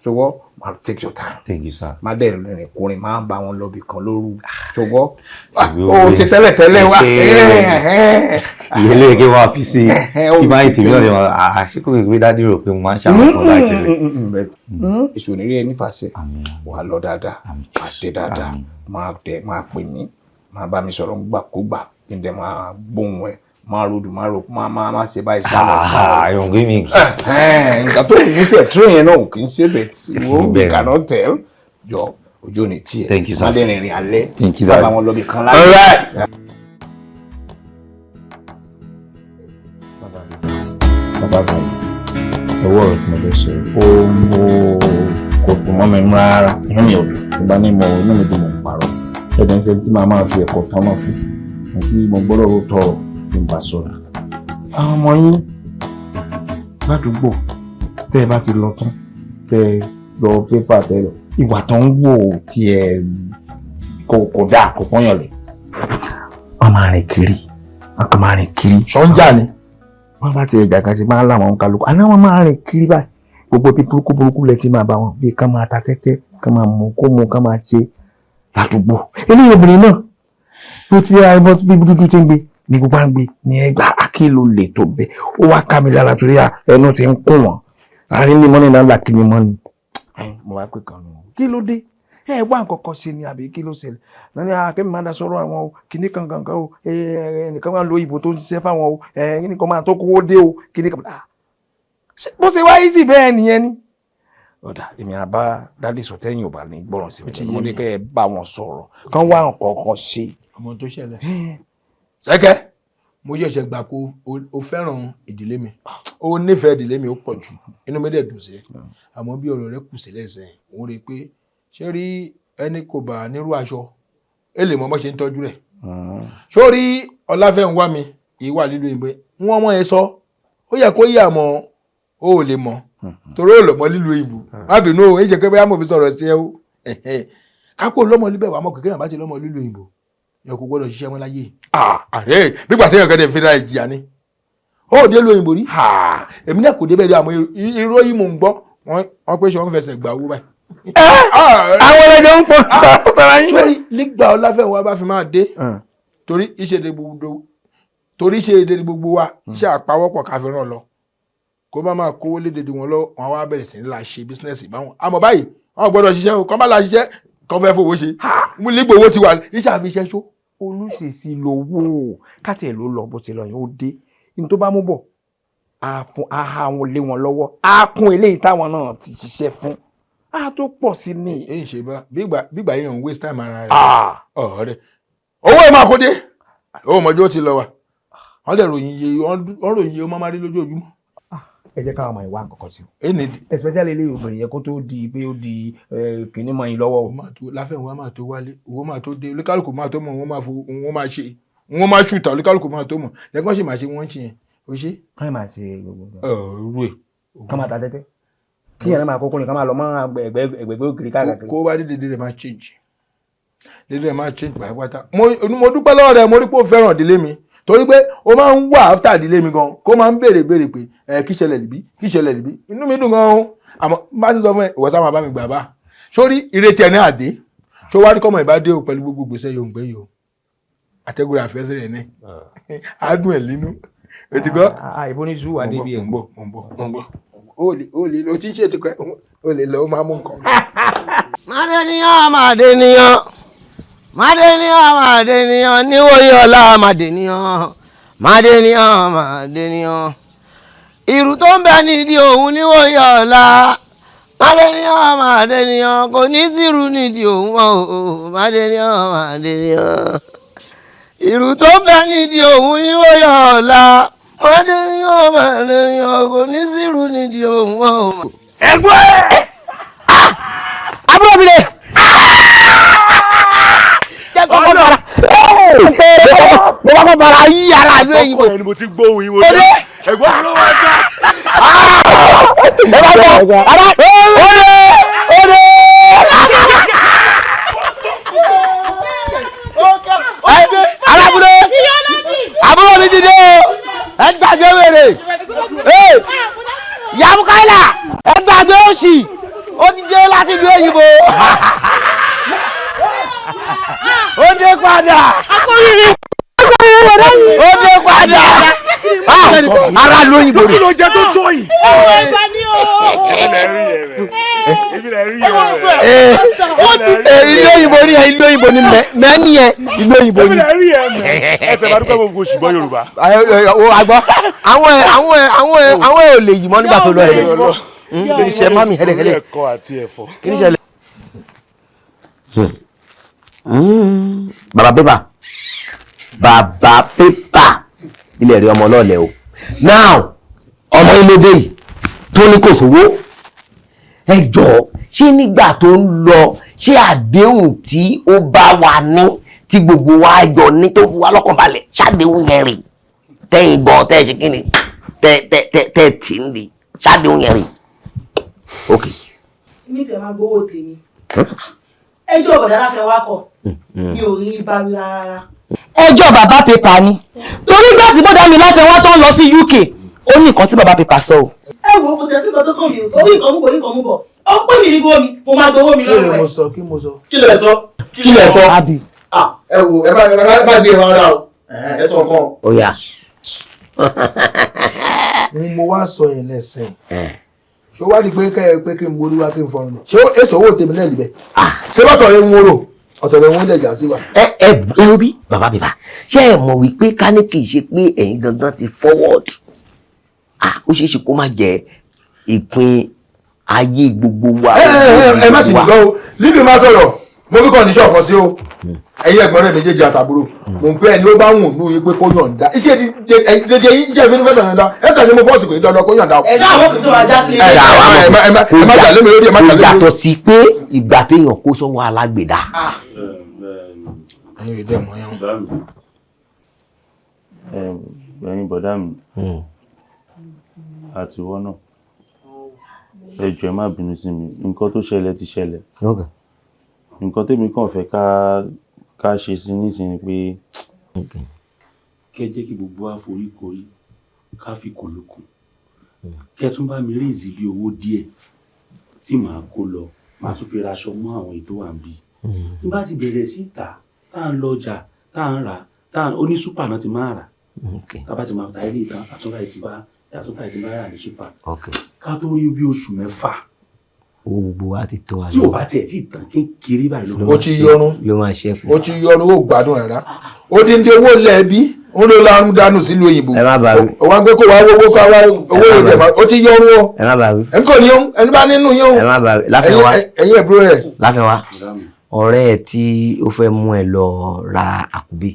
ṣùgbọ́n má take your time. Thank you, sir. Má dẹ̀ rìnrìn kùnrin, má bá wọn lọ bì kan lóru, ṣùgbọ́n o ṣe tẹ́lẹ̀ tẹ́lẹ̀ wá. Ìyẹn ló yẹ kí wọ́n fi sí kí máa tèmi náà lè máa ṣé kò gbé daddy rò pé mo máa ń ṣàwọn kan láì tẹ́lẹ̀. Èso onírí ẹ nífàsẹ̀, wà á lọ dáadáa, wà á dé dáadáa. Máa dẹ̀ máa pè mí, máa bá mi sọ̀rọ̀ gbàkúgbà, kí n dẹ̀ máa gbóhùn ẹ, máa rodù, máa ro, máa máa máa ṣe báyìí sálọ. Ìwọ̀n gbé mi. Nǹkan tó ní tẹ̀ train yẹn náà kì í ṣe bẹ̀ tí wo, we cannot tell. Jọ, ojú ò ní tiẹ̀. Thank you, sir. Má dẹ̀ rìnrìn alẹ́. Thank you, má daddy. bá wọn lọ bì kan láyé. All right. Bàbá mi, ẹwọ́ ọ̀rọ̀ tí mo fẹ́ sọ yìí, ó mo kò dùn mọ́ mi rárá. Inú mi ò dùn. Ìgbà ní mo inú mi dùn, mo ń parọ́ ẹ̀dẹ̀ ń ṣe tí màá máa fi ẹ̀kọ́ tán náà fún mo kí mo gbọ́dọ̀ tọrọ kí n bá sọ̀rọ̀. Àwọn ọmọ yín ládùúgbò, tẹ́ ẹ bá ti lọ tán, tẹ́ ẹ lọ pépà, tẹ́ ẹ lọ, ìwà tó ń wò tiẹ̀ kò dáa, kò pọ́nyàn lẹ̀. Wọ́n máa rìn kiri, wọ́n kàn máa rìn kiri. Sọ́njà ni. Wọ́n bá ti ẹ̀jà kan ṣe máa ń láwọn kálukú àná, wọ́n máa rìn kiri báyìí. Gbogbo bí burúkú burúkú lẹ ti máa bá wọn, bí ká máa ta tẹ́tẹ́, ká máa mú kó mu, ká máa ṣe ládùúgbò. Eléyìí obìnrin náà bó ti bí dúdú ti ń gbé ní gbogbo à ń gbé ní ẹgbà akílò lè tó bẹ. Ó wá ká mi lára torí ẹnu ti ń kún wọn àárín mímọ́ ní náà kí ni mọ́ ni. Mo wá pé kan nù, kí ló dé? Ẹ wá nǹkan kan ṣe ni àbí kí ló ṣẹlẹ̀ lọ́ní akẹ́mi máa da sọ̀rọ̀ àwọn o, kìíní kan kan kan o, ẹnìkan máa ń lo ìbò tó ń ṣiṣẹ́ fáwọn o, kìíní kan máa tó kówó dé o, kìíní kan. Bó ṣe wáyé sí bẹ́ẹ̀ nìyẹn ni. Ọ̀dà èmi àbá daddy sọ, tẹ́yìn ò bá ní gbọ́ràn sí mi, mo ní kẹ́ ẹ bá wọn sọ̀rọ̀, kán wá nǹkan kan ṣe. Ọmọ tó ṣẹlẹ̀ sẹ́kẹ́, mo ṣẹ̀ṣẹ̀ gbà kó o fẹ́ràn ìdílé mi, o nífẹ̀ẹ́ ìdílé mi ó pọ̀ jù, inú mi dẹ̀ dùn sí ẹ. Àmọ́ bí ọ̀rọ̀ rẹ kù sílẹ̀ sẹ́yìn, òun rí i pé ṣé rí ẹni kò bá nírú aṣọ ẹ lè mọ bó ṣe ń tọ́jú rẹ̀. Sórí ọláfẹ́ ń wá mi ìwà lílo ìbò wọn mọ̀ ẹ sọ, ó yẹ kó yí, àmọ́ o ò lè mọ̀ torí ó lọ mọ lílo ìbò. Má bínú o, èyí ṣe pé bóyá mo fi sọ̀rọ̀ sí ẹ o. Kápò lọ́mọ líbẹ̀ wà mọ̀ kékeré àbá ti lọ́mọ lílo ìbò yẹ kó gbọ́dọ̀ ṣiṣẹ́ wọn láyé ààrẹ nígbà tí èèyàn kẹ́tẹ̀ fi ra ìjìyà ni. Ó dé lu òyìnbó rí, èmi náà kò débẹ̀ rí, àmọ́ irọ́ yìí mò ń gbọ́ wọ́n pé ṣé wọ́n fẹsẹ̀ gbà owó báyìí. Àwọn ẹlẹ́jọ́ ń pọ̀ tara yín. Sórí nígbà ọláfẹ́ wa bá fi máa dé, torí iṣẹ́ èdè gbogbo wa, iṣẹ́ àpawọ́pọ̀ ká fi ràn lọ, kó bá máa kówó lédè wọn lọ, wọn wá bẹ̀rẹ̀ sí ní la ṣe business báwọn. Àmọ́ báyìí wọn gbọ́dọ̀ ṣiṣẹ́ o, kọ́ bá la ṣiṣẹ́ kọ́ fẹ́ fowó ṣe mú lígbò owó ti wà iṣẹ́ àfi iṣẹ́ ṣó. Olùṣèṣì lówó káàtì ẹ̀ ló lọ, bó ti lọ yẹn ó dé ní tó bá mú bọ̀. Á fún á há wọn lé wọn lọ́wọ́, á kún eléyìí táwọn náà ti ṣiṣẹ́ fún, á tó pọ̀ sí ni. Èyí ṣe bá bígbà yẹn ń waste time ara rẹ̀. Ọ̀rẹ́, owó ẹ̀ máa kó dé, owó ọmọdé ó ti lọ wa, wọ́n lè ròyìn iye, wọ́n ròyìn iye ó máa rí lójoojúmọ́. Ẹ jẹ́ káwọn máa wá nǹkan kan sí o, especially eléyìí obìnrin yẹn, kó tó di pé ó di kìnní mọ́ yín lọ́wọ́ o. Láfẹ̀wá máa tó wálé, owó máa tó dé, olúkálùkù máa tó mọ̀, wọ́n máa fo, wọ́n máa ṣe, wọ́n máa ṣùtà, olúkálùkù máa tó mọ̀ lẹ́gbọ́n sì máa ṣe, wọ́n ń ṣe yẹn o ṣe. Káyọ̀ máa ṣe gbogbo. Ọ̀rọ̀ ẹ̀. Ká máa ta tẹ́tẹ́, kí yẹn náà máa kókó ni, ká máa lọ mọ́ ẹgbẹ̀gbẹ̀ ògiri káàkiri. Kó wá dé, dédé rẹ̀ máa change, dédé rẹ̀ máa change pátápátá. Mo dúpẹ́ lọ́wọ́ rẹ̀, mo rí pé ó fẹ́ràn ìdílé mi, torí pé ó máa ń wà after ìdílé mi gan, kó máa ń béèrè béèrè pé ẹ kí ṣẹlẹ̀ níbí, kí ṣẹlẹ̀ níbí. Inú mi dùn gan o. Àmọ́ bá ti sọ fún ẹ, ìwọ sáà máa bá mi gbà bá sórí ìrètí ẹ ní àdé ṣó wá rí kọ́mọ ìbá dé o, pẹ̀lú gbogbo gbèsè yóò ń gbé yìí o, àtẹ́gùn rẹ̀ àfẹ́sẹ̀ rẹ̀ ní àádùn ẹ̀ nínú o ti gbọ́. Ìbò ní sùúrù wà débi ẹ̀. Mo ń bọ̀, mo ń bọ̀, mo ń bọ̀. Ó lè o ti ń ṣe tipẹ́, ó lè lọ, ó máa mú nǹkan. Mádéníyàn, Mádéníyàn, Mádéníyàn, Mádéníyàn, níwòye ọ̀la Mádéníyàn, Mádéníyàn, Mádéníyàn, ìrù tó ń bẹ nídìí òun níwòye ọ̀la Mádéníyàn, Mádéníyàn, kò ní sírù nídìí òun mọ́ o. Mádéníyàn, Mádéníyàn, ìrù tó ń bẹ nídìí òun níwòye ọ̀la Mádéníyàn, Mádéníyàn, kò ní sírù nídìí òun mọ́ o. Ẹgbẹ́ àbúrò mi lè jẹ́ kọ́kọ́ bara, mo bá kọ́ bara yí ara mi òyìnbó. Ọkọ yẹn ni mo ti gbóhùn yín, mo jẹ ẹ̀gbọ́n mi ló wá dá. Ẹ bá bọ̀ ara ó lé ó lé. Alábúlé àbúrò mi ti dé o, ẹ gbàgbé wèrè yamukaila, ẹ gbàgbé òsì, ó ti dé láti ìlú òyìnbó, ó dé padà, ó dé padà, ara lóyìnbó rẹ. Kí ló jẹ tó tó yìí? Ìlú òyìnbó ni, ìlú òyìnbó ni mẹ́ni yẹn, ìlú òyìnbó ni. Ẹ tẹ̀ bá dúpẹ́, mo kò ṣùgbọ́n Yorùbá. O àgbọ̀ àwọn ẹ àwọn ẹ àwọn ẹ àwọn ẹ ò lè yìí mọ́ nígbà tó lọ ẹ lè ṣe mami hẹlẹhẹlẹ. Orí ẹ̀kọ́ àti ẹ̀fọ́. Kí ni ṣẹlẹ̀? Bàbá pépà, bàbá pépà, ilẹ̀ rí ọmọ ọlọ́ọ̀lẹ̀ o. Now, ọmọ ilé dé yìí tó ní kò sówó, ẹ jọ̀ọ́, ṣé nígbà tó ń lọ, ṣé àdéhùn tí ó bá wa ní, tí gbogbo wa jọ ní, tó fi wá lọ́kàn balẹ̀, ṣàdéhùn yẹn rè tẹ́yìn gan tẹ́ ṣe kí ni tẹ́ tẹ́ tẹ́ tẹ́ tì ń di ṣàdéhùn yẹn rè? Ok. Mi tẹ̀ máa gbowó tèmi. Ẹjọ́ bọ̀dá láfẹ́ wá kọ̀, mi ò rí bá wí rárá. Ẹjọ́ bàbá pépà ni, torí gbà tí bọ́dà mi láfẹ́ wá tó ń lọ sí UK, ó ní nǹkan tí bàbá pépà sọ o. Ẹ wo, kò tẹ̀ sí nǹkan tó kàn mí o, torí nǹkan mú bọ̀, nǹkan mú bọ̀, ó pè mí ní gbowó mi, mo máa gbowó mi Kí lè lọ́wọ́ mo ẹ̀. sọ? Kí mo sọ? Kí lẹ sọ? Kí lẹ sọ? Àbí. Ẹ wo, ẹ bá gbé ìran ara o, ẹ sọ nǹkan. Ó yá. N mo wá sọ yẹn lẹ́sìn, ṣé wá di pé kẹ́ ẹ pé kí n borí wá, kí n fọrùn lọ, ṣé èso owó tèmi náà libẹ̀, ṣé bọ́tọ̀ rẹ̀ ń wúrò ọ̀tọ̀ rẹ̀ ń lẹ̀ jà sí wa. Ẹ ẹ ẹ bí bàbá bàbá, ṣé ẹ mọ̀ wípé ká ní kì í ṣe pé ẹ̀yin gangan ti forward, ah, ó ṣeé ṣe kó má jẹ ìpín ayé gbogbo wa. Ẹ ẹ ẹ, má sì nìkan o, líbi má sọ̀rọ̀, mo fi condition kan sí o. Ẹ̀yin ẹ̀gbọ́n rẹ̀ méjèèjì àtàbúrò, mò ń pẹ́ ẹni ó bá wùn ní yín pé kó yọ̀ǹda iṣẹ́ dédé yín, iṣẹ́ ìfínú fẹ́ yọ̀ǹda ẹsẹ̀ ni mo fọ́ọ̀sì kò ní dandan kó yọ̀ǹda o. Ẹ ṣáà wọ́n kì í tó máa já sí. Ẹ ẹ ẹ ẹ má jà lé mi lórí, ẹ má jà lé mi lórí. Yàtọ̀ sí pé ìgbà téèyàn kó sọ́wọ́ alágbèdá. Ẹ̀yin rè dẹ́ mọ́ yẹn. Ẹ̀yin bọ̀dá mi àti ìwọ náà, ẹ jọ̀ọ́, ẹ má bínú sí mi. Nǹkan tó ṣẹlẹ̀ ti ṣẹlẹ̀. Nǹkan tèmi kàn fẹ́ ká ṣe sí nísìnyí pé kẹ́ jẹ́ kí gbogbo wa forí korí, ká fi kòlókùn, kẹ́ tún bá mi raise bí owó díẹ̀ tí màá kó lọ, màá tún fi raṣọ mọ́ àwọn ètò wà ń bí tí bá ti bẹ̀rẹ̀ sí tà, tá à ń lọ ọjà, tá à ń rà, tá à ń oní super náà ti máa rà, tá a bá ti máa ta ilé ìtàn, àtúntà ìtìbá, àtúntà ìtìbá rà ní super, ká tó rí bí oṣù 6 Owó gbogbo wa ti tó wa. Tí ò bá tiẹ̀ tí ì tán kékeré báyìí ló Ó ti yọrun. Ló máa ṣẹ́kù. Ó ti yọrun, ó gbádùn rárá, ó dín dín owó lẹ́ẹ̀bí. Òun ló larun dànù sílùú òyìnbó. Ẹ má bàa wí. Òun á gbé kó wá owó kó wá owó ìdè mà ó ti yọrun o. Ẹ má bàa wí. Ẹ̀ ń kò ní òun ẹni bá nínú yín o. Ẹ má bàa wí. Láfẹnwá. Ẹ̀yin ẹ̀bùrọ̀ rẹ̀. Láfẹnwá, ọ̀rẹ́ ẹ tí ó fẹ́ mú ẹ lọ ra àkùbé.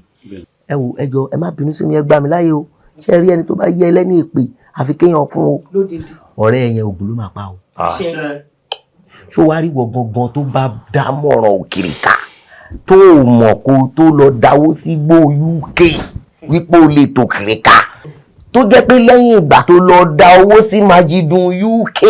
Ẹ wo, ẹ jọ, ẹ má bínú sí mi, ẹ gbà mí láyè o. Ṣé ẹ rí ẹni tó bá yẹ ẹlẹ́ni èpè àfi kéèyàn fún o. Lódìdí. Ọ̀rẹ́ ẹ yẹn, ògùn ló máa pa o. Ṣó wàá rí wọ gangan tó bá dámọ̀ràn òkìrìkà tó o mọ̀ kó tó lọ dáwó sí gbó UK wípé o lè tò kìrìkà, tó jẹ́ pé lẹ́yìn ìgbà tó lọ dá owó sí Majidun UK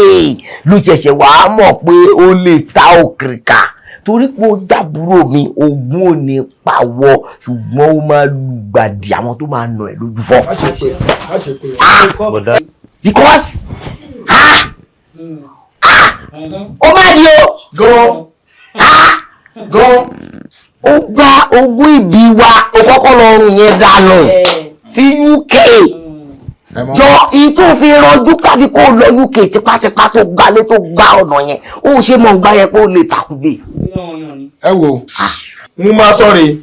ló ṣẹ̀ṣẹ̀ wàá mọ̀ pé o lè ta òkìrìkà, torí pé o jábúrò mi, ogun ò ní pàwọ́, ṣùgbọ́n ó máa lùgbàdì àwọn tó máa nà ẹ́ lójú fọ́. Má ṣe pé, má ṣe pé. Because ó má di o. Gan gan. Ó gba ogún ìbí wa, ó kọ́kọ́ lọ rùn yẹn dànù sí UK jọ ìtún fi rọjú káfí kó lọ UK tipátipá, tó gbalé, tó gbá ọ̀nà yẹn, ó ṣe mọ̀ ń gbá yẹn pé ó lè takùgbé. Ẹ wo, n máa sọ̀rọ̀,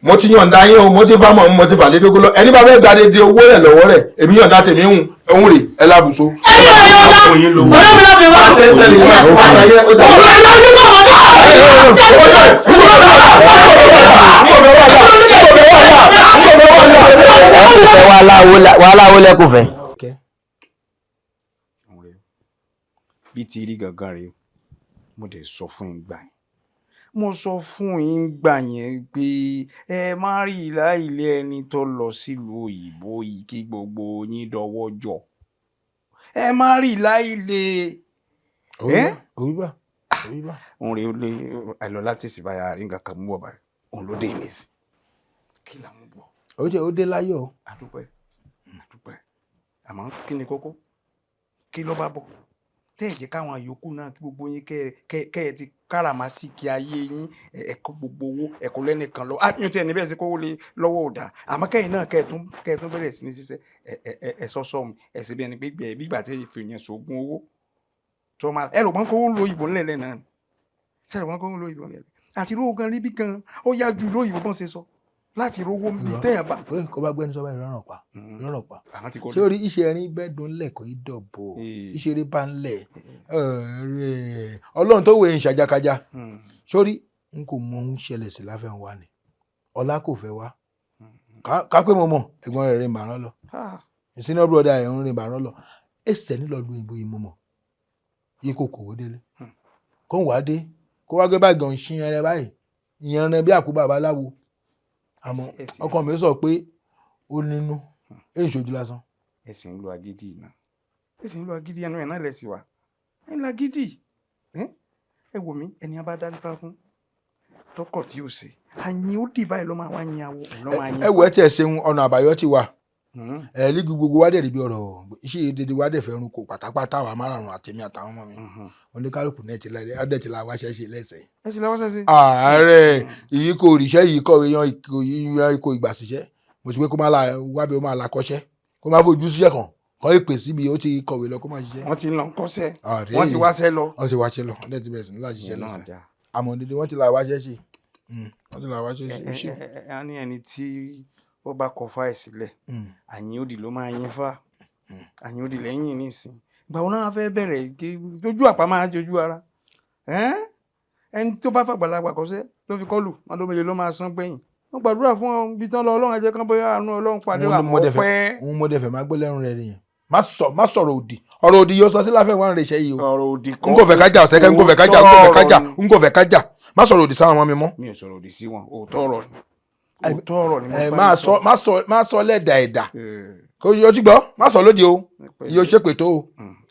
mo ti yọ̀ǹda yín o, mo ti fa mọ̀, mo ti fà lédógún lọ. Ẹni bá fẹ́ gba dédé owó rẹ̀ lọ́wọ́ rẹ̀, èmi yọ̀ǹda tèmi ń òun rè ẹ lábùsọ. Ẹni ò yọ̀ǹda ọ̀rẹ́ mi láfi wá. Òun ẹ̀ lọ́dún bọ̀ wọ́n náà. Ẹkùnfẹ́, wàhálà wo lẹ́kùnfẹ́. Bí ti rí gangan rèé, mo dẹ̀ sọ fún yín gbà yẹn, mo sọ fún yín gbà yẹn pé ẹ má rí ìlà ilé ẹni tó lọ sílùú òyìnbó yìí kí gbogbo yín dọwọ́ jọ, ẹ má rí ìlà ilé. Òwúbà, òwúbà. Òun rèé, ó lé àìlọ láti ìsìnbáyà rí nǹkan kan mú bọ̀ báyìí, òun ló dé ìnísì kí làwọn bọ̀. Ó jẹ́ ó dé láyọ̀. Àdúpẹ́, àdúpẹ́. Àmọ́ kí ni kókó, kí ló bá bọ̀ tẹ́ ẹ̀ jẹ́ káwọn yòókù náà, kí gbogbo yín kẹ́ ẹ ti káràmásìkí ayé yín, ẹ kó gbogbo owó ẹ kó lẹ́nìkan lọ, á yóò tiẹ̀ níbẹ̀ sí kówó lé lọ́wọ́ ò dáa, àmọ́ kẹ́yìn náà kẹ́ ẹ tún bẹ̀rẹ̀ sí ní ṣiṣẹ́ ẹ ẹ ẹ ẹ sọ́sọ́ mi ẹ sì bí ẹni pé gbẹ̀ bí ìgbà tí ẹ fi yẹn sóògùn owó tó máa ẹ rò pọ́n kówó ń lo ìbò ńlẹ̀ lẹ́ náà ni ṣe rò pọ́n kówó ń lo ìbò ńlẹ̀ àti rówó gan níbí gan, ó yá ju lóyìnbó bọ́n ṣe sọ láti rówó bí téèyàn bá. Kó bá gbẹ́ni sọ báyìí, rọrùn pa, rọrùn pa. Àwọn ti kọ́. Ṣé orí iṣẹ́ erin bẹ́ẹ̀ dùn lẹ̀ kò í dọ̀bọ̀ iṣẹ́ eré bá ń lẹ̀ ọ̀rẹ́ ọlọ́run tó wẹ̀ ń ṣàjàkájà sórí n kò mọ ohun ṣẹlẹ̀ sí Láfẹnwá ni ọlá kò fẹ́ wá. Ká pé mo mọ̀ ẹ̀gbọ́n rẹ̀ rìn bàrán lọ, senior brother ẹ̀ ń rìn bàrán lọ, ẹsẹ̀ nílò lu ìbò yìí, mo mọ̀ yìí kò kòwó délé kó ń wá dé, kó wá gbé báyìí gan ṣí ẹrẹ báyìí ìyẹn rẹ bí àpò babaláwo. Àmọ́ ọkàn mi sọ pé ó nínú èyí ṣojú lásán. Ẹ sì ń lo agídí náà, ẹ sì ń lo agídí, ẹnu ẹ̀ náà lẹ̀ sí wa ẹ ń lo agídí. Ẹ wò mí, ẹni a bá dá nípa fún tọkọ tí ó ṣe àyìn ó dì báyìí ló máa wá yin àwọ ló máa yin. Ẹ wò, ẹ tiẹ̀ ṣeun, ọ̀nà àbáyọ ti wà. Ẹ lígi gbogbo wa dẹ̀ rí bí ọ̀rọ̀ iṣẹ́ dédé wa dẹ̀ fẹ́ run kò pátápátá wa márùn-ún, àtẹ̀mí àtàwọn ọmọ mi, oníkálukú náà ti lẹ́ ọdẹ ti la wáṣẹ́ ṣe lẹ́sẹ̀. Ẹ sì lọ́wọ́ sẹ́sẹ́. Ààrẹ yìí kò ríṣẹ́ yìí kọ̀wé yan ikọ̀ ìgbà síṣẹ́, mo sì pé kó má la wábi, ó máa la kọ́ṣẹ́, kó má fojú síṣẹ́ kan kọ́ ìpè síbi ó ti kọ̀wé lọ, kó má ṣiṣẹ́. Wọ́n ti lọ kọ́ṣẹ́, wọ́n ti wáṣẹ́ lọ. Wọ́n ti wáṣẹ́ lọ, wọ́n dẹ̀ ti bẹ̀rẹ̀ sí ní láti ṣiṣẹ́ Ìyẹn náà lọ́sẹ̀. dáa. Àmọ́ dídí wọ́n ti la wáṣẹ́ ṣe, wọ́n ti la wáṣẹ́ ṣe. Ẹ ẹ ẹ ní ẹni tí ó bá kọ fáì sílẹ̀, àyìn òdì ló máa yin fá, àyìn òdì lẹ́yìn nísìn. Ìgbà wo náà fẹ́ bẹ̀rẹ̀ jójú àpá máa jojú ara ẹ́n? Ẹni tó bá fàgbàlagbà kọ́ṣẹ́ ló fi kọ́lù mọ́dọ́mọlẹ́ ló máa san gbẹ̀yìn. Wọ́n gbàdúrà fún ọ bí tán lọ, Ọlọ́run á jẹ́ kán bóyá àánú Ọlọ́run pàdé Òun ni mo dẹ̀ fẹ́ àpọ̀ pẹ́. Òun mo dẹ̀ fẹ́ máa gbọ́ lẹ́rùn rẹ̀ nìyẹn. Má sọ, má sọ̀rọ̀ òdì, ọ̀rọ̀ òdì yóò sọ sí Láfẹnwá ń rè iṣẹ́ yìí o. Ọ̀rọ̀ òdì kọ́. N kò fẹ́ kájà ọ̀sẹ̀ kẹ́, n kò fẹ́ kájà, n kò fẹ́ kájà, n kò fẹ́ kájà. Má sọ̀rọ̀ òdì sáwọn ọmọ mi mọ́. Mi ò sọ̀rọ̀ òdì sí wọn, òótọ́ ọ̀rọ̀ ni, òótọ́ ọ̀rọ̀ ni mo Ẹ bá má yín. sọ, má sọ, má sọ lẹ́dà ẹ̀dà kó yóò ti gbọ́, má sọ lóde o, yóò ṣépè tó o,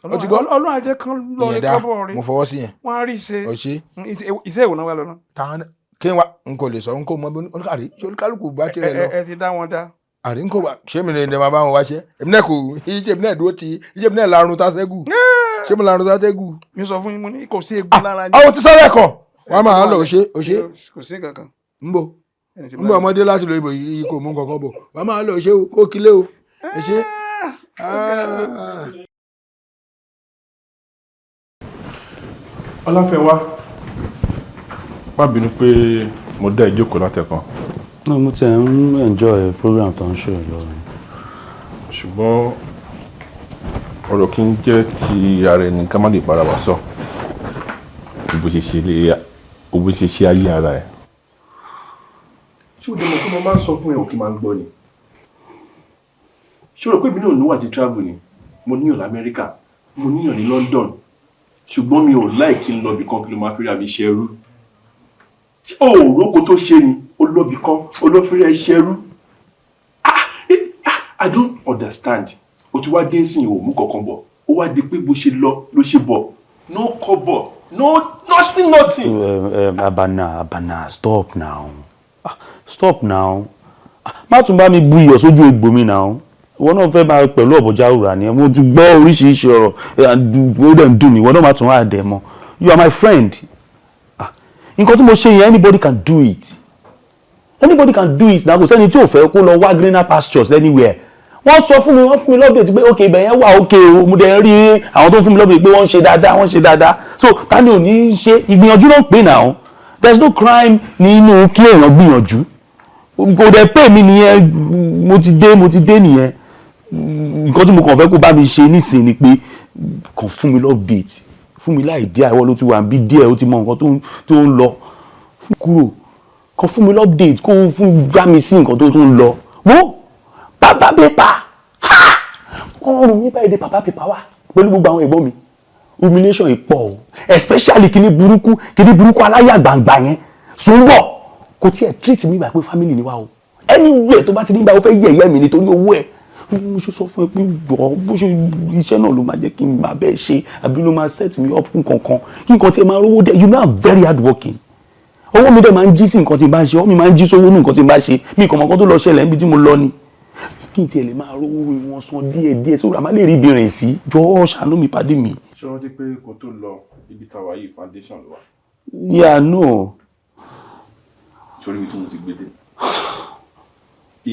o ti gbọ́. Ọlọ́run á jẹ́ kán lọ Ìyẹn rí dá kábọ̀ rí. Mo fọwọ́ sí yẹn. Wọ́n á rí ṣe. O ṣe. Iṣẹ́ ìwò náà wà lọ́nà. Táwọn kí n wá, n kò lè sọ, n kò mọ bí oníkàrí ṣé oníkálukú bá tirẹ̀ lọ. Ẹ ti dá wọn dá. Àrí n kò wá, ṣé mi lè máa bá wọn wá ṣe, èmi náà kò iye, èmi náà dúró ti iye, èmi náà larun tásẹ́gù, ṣé mo larun tásẹ́gù. Mi sọ fún yín, mo ní kò sí egbò lára yín. Àwọn ti sọ́rọ̀ ẹ̀kọ́ wọ́n máa lọ ṣe o ṣe. Kò sí nǹkan kan. Ń bọ̀ ń bọ̀, ọmọdé láti lo ìbò yìí kò mú nǹkan kan bọ̀, wọ́n máa lọ ṣe o, kó kílé o, ẹ ṣe. Ah. Ọláfẹ́wá, má bínú pé mo dá ìjókòó látẹ̀kan. No, mo ti ẹ̀ ń enjoy program tó ń ṣe lọ. Ṣùgbọ́n ọ̀rọ̀ kí n jẹ́ ti ara ẹni ká má lè bára wa sọ. Bó ṣe ṣe ayé ara ẹ̀. Ṣé o dẹ̀ mọ̀ pé mo máa ń sọ fún ẹ, òkè máa ń gbọ́ ni? Ṣé o rò pé èmi náà níwà ti travel ni? Mo níyàn l'Amẹ́ríkà, mo níyàn ní London, ṣùgbọ́n mi ò láì kí n lọ ibì kan kí ló máa fi rí àmì ṣẹrú. Ṣé o ò róko tó ṣe ni? O lọ ibì kan, o lọ fi rí ẹ ṣẹrú. Ah, I don't understand. O ti wá dé sí, ò mú kankan bọ̀. Ó wá di pé bó ṣe lọ ló ṣe bọ̀. No kọ́bọ̀, no nothing, nothing. Abana, Abana, stop now. Ah, stop now. Ah, má tún bá mi bu iyọ̀ sójú egbò mi now. Ìwọ náà fẹ́ máa pẹ̀lú ọ̀bọ̀jáwùrà ni. Mo ti gbọ́ oríṣiríṣi ọ̀rọ̀, ó dẹ̀ ń dùn mí. Ìwọ náà má tún wá dẹ̀ mọ́. You are my friend. Ah, nǹkan tí mo ṣe yẹn, anybody can do it. Anybody can do it. Na kò sẹ́ni tí ò fẹ́ kó lọ wá greener pastures anywhere. Wọ́n sọ fún mi, wọ́n fún mi lọ́dọ̀ pé ok, ibẹ̀ yẹn wà, ok o. Mo dẹ̀ rí àwọn tó ń fún mi lọ́dọ̀ pé wọ́n ń ṣe dáadáa, wọ́n ń ṣe dáadáa. So ta ni ò ní ṣe? Ìgbìyànjú ló ń pè náà. There is no crime nínú kí èèyàn gbìyànjú. Kò dẹ̀ pè mí nìyẹn. Mo ti dé, mo ti dé nìyẹn. Nǹkan tí mo kàn fẹ́ kó bá mi ṣe nísìnyí ni pé kàn fún mi l'update, fún mi láì díẹ̀. Ìwọ ló ti wà bí díẹ̀, ó ti mọ nǹkan tó ń lọ kúrò. Kàn fún mi l'update, kó fún gbá mi sí nǹkan tó tún ń lọ. Wo bàbá pépà, ọrùn mi báyìí dé. Bàbá pépà wà pẹ̀lú gbogbo àwọn ẹ̀gbọ́n mi. Humiliation yìí pọ̀ o, especially kíní burúkú aláyà gbàǹgbà yẹn. Sùnbọ̀ kò tiẹ̀ treat mi gbà pé family ni wa o. Anywhere tó bá ti ní báyìí, ó fẹ́ yẹ̀yẹ́ mi nítorí owó ẹ̀. Mo ṣe sọ fún ẹ pé jọ, bó ṣe iṣẹ́ náà ló máa jẹ́ kí n máa bẹ́ẹ̀ ṣe, àbí ló máa set me up fún kankan, kí nǹkan tí ẹ máa rówó dẹ̀. You know I'm very hard working. Owó mi dẹ̀ máa ń jí sí nǹkan tí n bá ń ṣe. Ọwọ́ mi máa ń jí sówó ní nǹkan tí n bá ṣe. Mi kàn mọ̀ nǹkan tó lọ ṣẹlẹ̀ níbi tí mo lọ ni. Kí n tiẹ̀ lè máa rówó wọn san díẹ̀ díẹ̀ sórí àmà lè rí ibi rìn sí. Jọ̀ọ́, ṣàánú mi, pàdé mi. Ṣé o rántí pé kó tó lọ, ibi táwa yìí, foundation ló wà? Yeah, no. Sórí ibi tí mo ti gbé dé,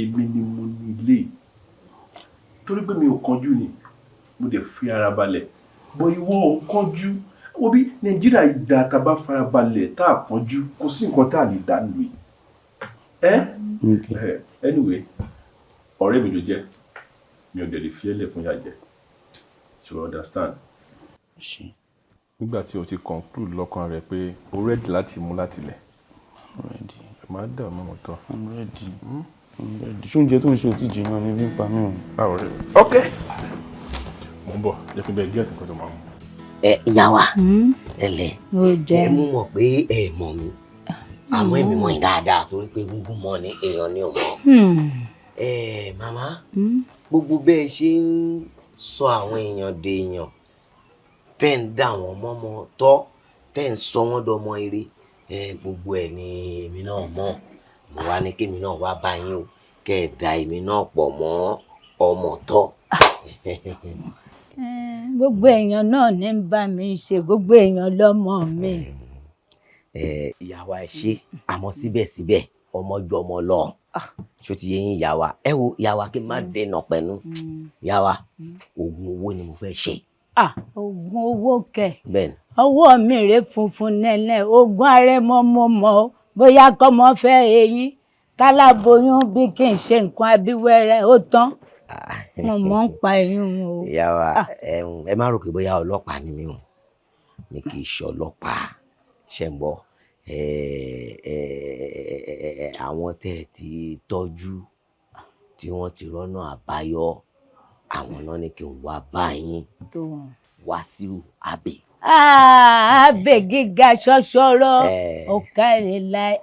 èmi ni mo ní ilé, torí pé mi ò kánjú ni. Mo dẹ̀ fi ara balẹ̀ bọ̀. Ìwọ ò ń kánjú. Wo bí Nàìjíríà ìdá, tá a bá fara balẹ̀, tá a kánjú, kò sí nǹkan tá a lè dá nílùú yìí. Ẹ anyway, ọ̀rẹ́ mi ló jẹ́, mi ò dẹ̀ lè fi ẹ́ lẹ̀ fún ìyà jẹ. You understand? Nígbà tí o ti conclude lọ́kàn rẹ pé o ready láti mú láti lẹ̀. I'm ready. Má dà mọ́ mọ́tọ́. I'm ready. I'm ready. Ṣé oúnjẹ tó ń ṣe ò tí jìnnà ní bí ń pa mí o? Báwo rẹ? Ok, mo ń bọ̀, jẹ́ kí n bẹ get nǹkan tó máa mú. Ẹ ìyá wa, ẹ lẹ. Ó jẹ́. Ẹ mú mọ̀ pé ẹ mọ̀ mi, àmọ́ èmi mọ̀ yín dáadáa, torí pé gúngún mọ̀ ní èèyàn ní ò mọ̀. Ẹ màmá, gbogbo bẹ́ẹ̀ ṣe ń sọ àwọn èèyàn dèèyàn, tẹ́ ń dà wọ́n mọ́mọ́ tọ́, tẹ́ ń sọ wọ́n dọmọ eré, ẹ gbogbo ẹ̀ ni èmi náà mọ̀. Mo wá ní kémi náà wá bá yín o, kẹ́ ẹ da èmi náà pọ̀ mọ́ ọmọ tọ́. Gbogbo èèyàn náà ní ń bá mi ṣe, gbogbo èèyàn lọ́mọ mi. Ẹ ìyá wa, ẹ ṣe, àmọ́ síbẹ̀síbẹ̀, ọmọ ju ọmọ lọ. Ṣó ti yé yín, ìyá wa? Ẹ wo ìyá wa, kí n má dènà pẹ̀lú ìyá wa, oògùn owó ni mo fẹ́ ṣe. Ah, oògùn owó kẹ̀? Bẹ́ẹ̀ni. Ọwọ́ mi rèé funfun nẹ́nẹ́. Oògùn arẹmọ mo mọ̀ ọ́, bóyá kọ́mọ fẹ́ eyín, káláboyún, bí kí n ṣe nǹkan abíwẹ́rẹ́, ó tán. Mo mọ̀ ń pa eyín o. Ìyá wa, ẹ má rò pé bóyá ọlọ́pàá ni mí o. Mi kì í ṣe ọlọ́pàá. Ṣe ń gbọ́? Àwọn tẹ́ ẹ ti tọ́jú tí wọ́n ti rọ́nà àbáyọ, àwọn náà ní kí n wá bá yín. Wàsíù Abbey. Ah, Abbey gíga ṣọṣọrọ, ọ̀kàrẹ̀ láì.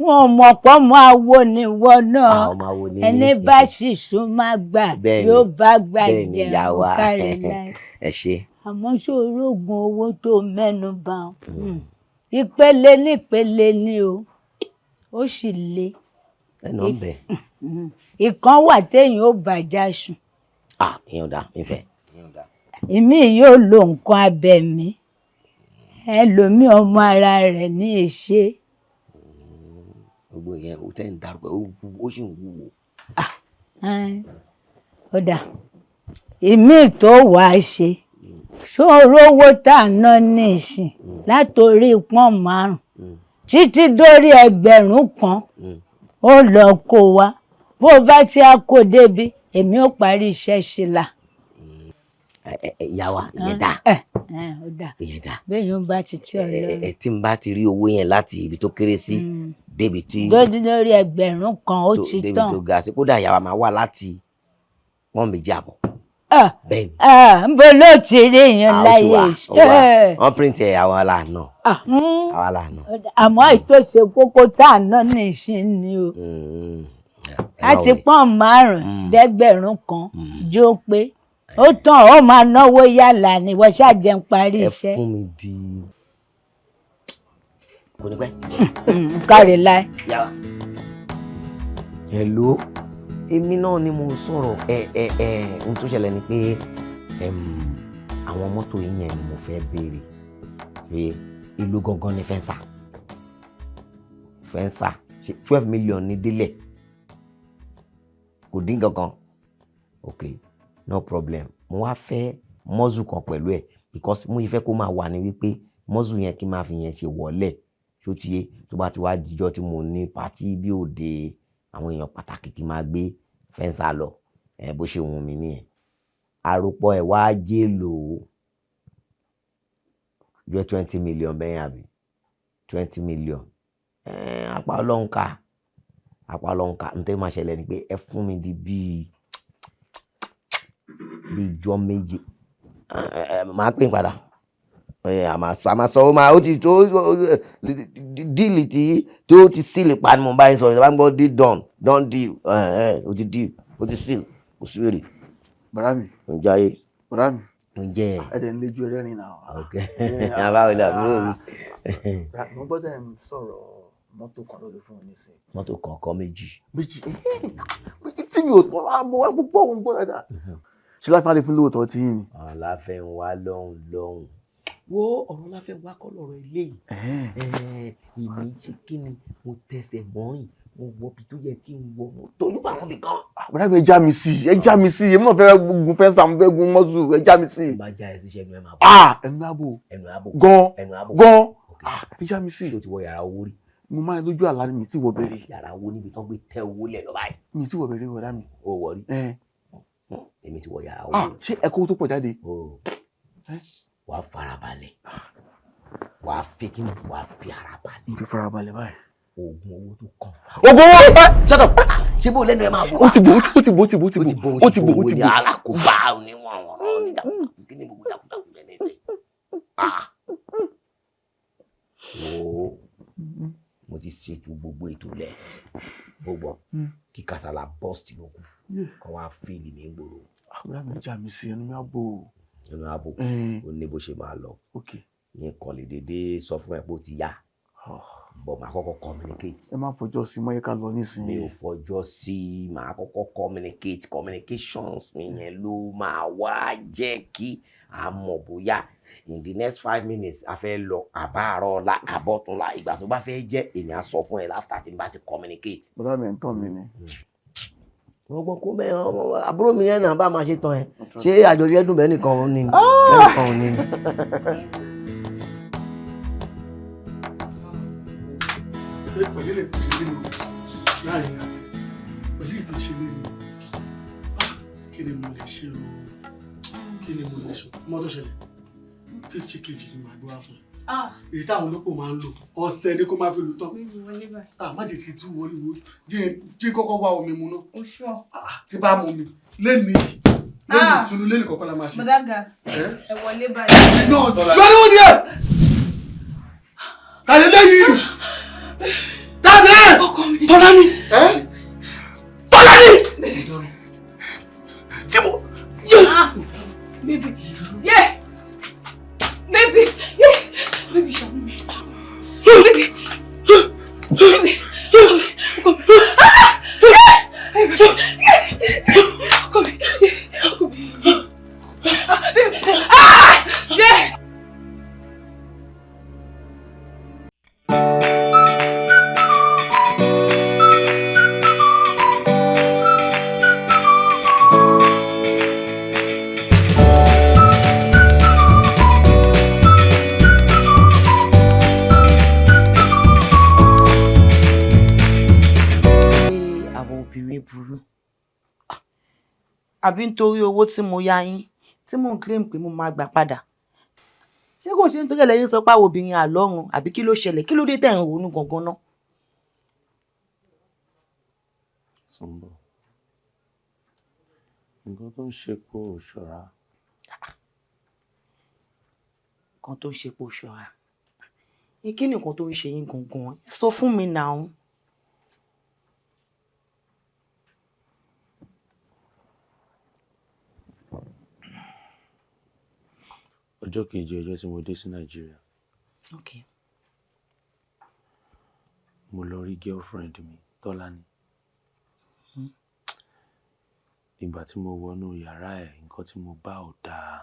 Wọn ò mọ̀ pọ́ mọ́ awo ni wọ́n náà. Ọmọ awo ni mí. Ẹni bá sì sún má gbà, yóò bá gbà Bẹ́ẹ̀ni, jẹun. ìyá wa. Ọ̀kàrẹ̀ láì. Ẹ ṣe. Àmọ́ ṣó orógùn owó tó mẹ́nu bà ọ́n, ìpele nípele ni o, ó sì le. Ẹnu ń bẹ. Ìkan wà téèyàn ó bàjá sùn. Ah, ìyẹn ò dáa, mi fẹ́. Ìmíì yóò lo nǹkan abẹ̀mí, ẹlòmíì ọmọ ara rẹ̀ ní èṣe. Gbogbo ìyẹn o tẹ́ ń darúgbó, ó sì ń wúwo. Ó dà, ìmíì tó wàá ṣe, ṣòro owó tá à ń ná ní ìsìn, látòrí pọ́n 5 títí dórí 1,000. Ó lọ kó wa, bó o bá ti á kó débi, èmi ò parí iṣẹ́ sí la. Ìyá wa, ìyẹn dáa. Ẹ ẹ, ó dáa. Ìyẹn dáa. Bẹ́ẹ̀ yóò bá ti tí ọ lọ́rùn. Ẹ tí n bá ti rí owó yẹn láti ibi tó kéré sí débi tí dójú lórí 1000 ó ti débi tán. tó ga sí, kódà ìyá wa máa wà láti pọ́n 2.5. Ah, Bẹ́ẹ̀ni. ah, nbo ló ti rí yẹn Ah, ó sì láyé? wà, ó wà. Wọ́n print ẹ̀, àwa là ná. Ah, Àwa là ná. Àmọ́ ètò ṣe kókó tá à ná nìṣín ni o. A ti pọ́n 1,500 jó pé ó tán, ó máa náwó yálà ni wọ́n ṣàjẹ́ ń parí Ẹ iṣẹ́. fún mi di kò ní pẹ́. Káre láì. Yá wa. Hello, èmi náà ni mo ń sọ̀rọ̀. Ẹ ẹ ẹ ohun tó ṣẹlẹ̀ ni pé àwọn mọ́tò yín yẹn ni mo fẹ́ béèrè pé ìlú gangan ni Venza ṣe 12 million ní délẹ̀, kò dín gangan. Ok, no problem. Mo wá fẹ́ muscle kan pẹ̀lú ẹ̀, because mo yìí fẹ́ kó máa wà ní wípé muscle yẹn kí n máa fi yẹn ṣe wọlé, ṣó ti yé? Tó bá ti wá jíjọ́ tí mo ní party bí òde àwọn èèyàn pàtàkì, kí n máa gbé Venza lọ. Ẹ bó ṣe wù mí nìyẹn. Àròpọ̀ ẹ̀ wá jèlò jẹ́ 20 million bẹ́yẹn, àbí 20 million? Apá Ọlọ́run ká, apá Ọlọ́run ká. N tẹ́ máa ṣẹlẹ̀ ni pé ẹ fún mi di bíi ijọ́ 7, máa pín padà. A máa sọ, ó máa ó ti tó deal tí tó ti seal pa ni mo bá yín sọ. Ìjọba ń gbọ́ deal done, done deal. Ó ti deal, ó ti seal, kò sí wèrè. Bàrá mi. Ǹjẹ́ ayé. Bàrá mi. Ǹjẹ́. Ẹ dẹ̀ ń lejú ẹlẹ́rìn náà. Ok, àbáwọ̀ ilé àbúrò mi. Mo gbọ́dọ̀ ẹ̀ ń sọ̀rọ̀ mọ́tò kan lórí fún mi nísìnyí. Mọ́tò kọ̀ọ̀kan méjì. Méjì tí mi ò tọ́ mo wá gbọ́ òun gbọ́ dáadáa. Ṣé láti máa lè fún lóòótọ́ tí yín ni? Láfẹ́ ń wá lọ́hùn lọ́hùn. Wo ọ̀rọ̀ láfẹ́ wá kọ́ lọ́rọ̀ eléyìí. Èmi ṣe kí ni, mo tẹsẹ̀ mọ́rìn, mo wọ ibi tó yẹ kí n wọ, mo tójú bá àwọn ibì kan. Bàrá mi, ẹ já mi sí i, ẹ já mi sí i, èmi náà fẹ́ gun Venza, mo fẹ́ gun mọ́tò, ẹ já mi sí i. Bá já ẹ síṣẹ́, ẹnu ẹ máa bò. Ah, ẹnu àbò. Ẹnu àbò. Gan. Ẹnu àbò. Gan. Ah, ẹ já mi sí i. Ṣé o ti wọ yàrá owó rí? Mo máa ń lójú àlá ni, mi tí wọ bẹ̀rẹ̀. Yàrá owó níbi tó ń gbé tẹ owó lẹ̀ lọ báyìí. Mi tí wọ bẹ̀rẹ̀, bọ̀dá mi. O wọ rí? Èmi ti wọ yàrá owó. Ah, ṣé ẹ kó tó pọ̀ jáde? Wàá farabalẹ̀, wàá fi kí ni, wàá fi ara balẹ̀. Mo ti farabalẹ̀ báyìí. Oògùn owó tó kàn fà. Oògùn owó ẹ, shut up. Ṣé bó lẹ́nu ẹ máa bò? Ó ti bò, ó ti bò, ó ti bò, ó ti bò, ó ti bò, ó ti bò. Alákòóbá oníwọ̀n wọ̀n oníjàkújàkú, kí ni gbogbo jàkújàkú yẹn ní í ṣe? Wo, mo ti ṣètò gbogbo ètò lẹ̀, gbogbo kí kasala burst ló kù kọ́ wá fill ní gbòòrò. Bọ̀dá mi, já mi sí, ẹnu mi á bò. Ẹnu á bò, ó ní bó ṣe máa lọ. Ní nǹkan lè dédé sọ fún ẹ pé ó ti yá bọ̀, máa kọ́kọ́ communicate. Ẹ má fọjọ́ sí mọ́, yẹ ká lọ nísìnyí. Mi ò fọjọ́ sí, màá kọ́kọ́ communicate. Communications mi yẹn ló máa wá jẹ́ kí a mọ̀ bóyá in the next 5 minutes a fẹ́ lọ, àbá àárọ̀ ọ̀la, àbọ̀túnla, ìgbà tó bá fẹ́ jẹ́, èmi á sọ fún ẹ láfta tí n bá ti communicate. Bọ̀dá mi, ẹ̀ ń tàn mí ni. Wọ́n gbọ́ kó bẹ́ẹ̀, ọmọ àbúrò mi yẹn náà bá máa ṣe tán ẹ, ṣé àjọyọ̀ ẹ̀dùn bẹ́ẹ̀ nìkan ò ní nìkan ò ní. Pẹ̀lú ilé tó ṣe lé mi láàrin àti pẹ̀lú ètò ṣe lé mi, kí ni mo lè ṣe o? Kí ni mo lè ṣe? Ọmọ tó ṣẹlẹ̀, 50 kg ni màá gbé wá fún ẹ. Èyí táwọn olóko máa ń lò, ọ̀sẹ̀ ni kó máa fi lò tán. Ah, má jẹ́ kí n tún wọlé wo, jẹ́ kọ́kọ́ wá omi mu náà. O sure? Tí bá mu mi lẹ́nu yìí, lẹ́nu ìtùnú lẹ́nu kọ̀ọ̀kan la máa ṣe. Bọ̀dá Gas, ẹ wọlé báyìí. Náà lọ́dún wo ni ẹ̀ tàlẹ́ lẹ́yìn tàlẹ́ Tọ́lá ni, Tọ́lá ni tí mo. Ah, baby, yeah, baby, yeah, baby, ṣàánú mi. Baby, baby, ọkọ mi, ah, yeah, ọkọ mi, ọkọ mi, ah, baby, ah, yeah. Àbí nítorí owó tí mo yá yín tí mò ń claim pé mo máa gbà padà? Ṣé kò ṣe nítorí ẹlẹ́yìn sọ pé àwọn obìnrin àlọ́run, àbí kí ló ṣẹlẹ̀? Kí ló dé tẹ̀ ń ronú gangan náà? Sùnbọ̀, nǹkan tó ń ṣe kó o ṣọ́ra. Nǹkan tó ń ṣe kó o ṣọ́ra. Kí ni nǹkan tó ń ṣe yín gangan? Sọ fún mi now. Ọjọ́ kejì ọjọ́ tí mo dé sí Nàìjíríà. Okay. Mo lọ rí girlfriend mi, Tọ́lání. Ìgbà tí mo wọnú yàrá ẹ̀, nǹkan tí mo bá ò dáa.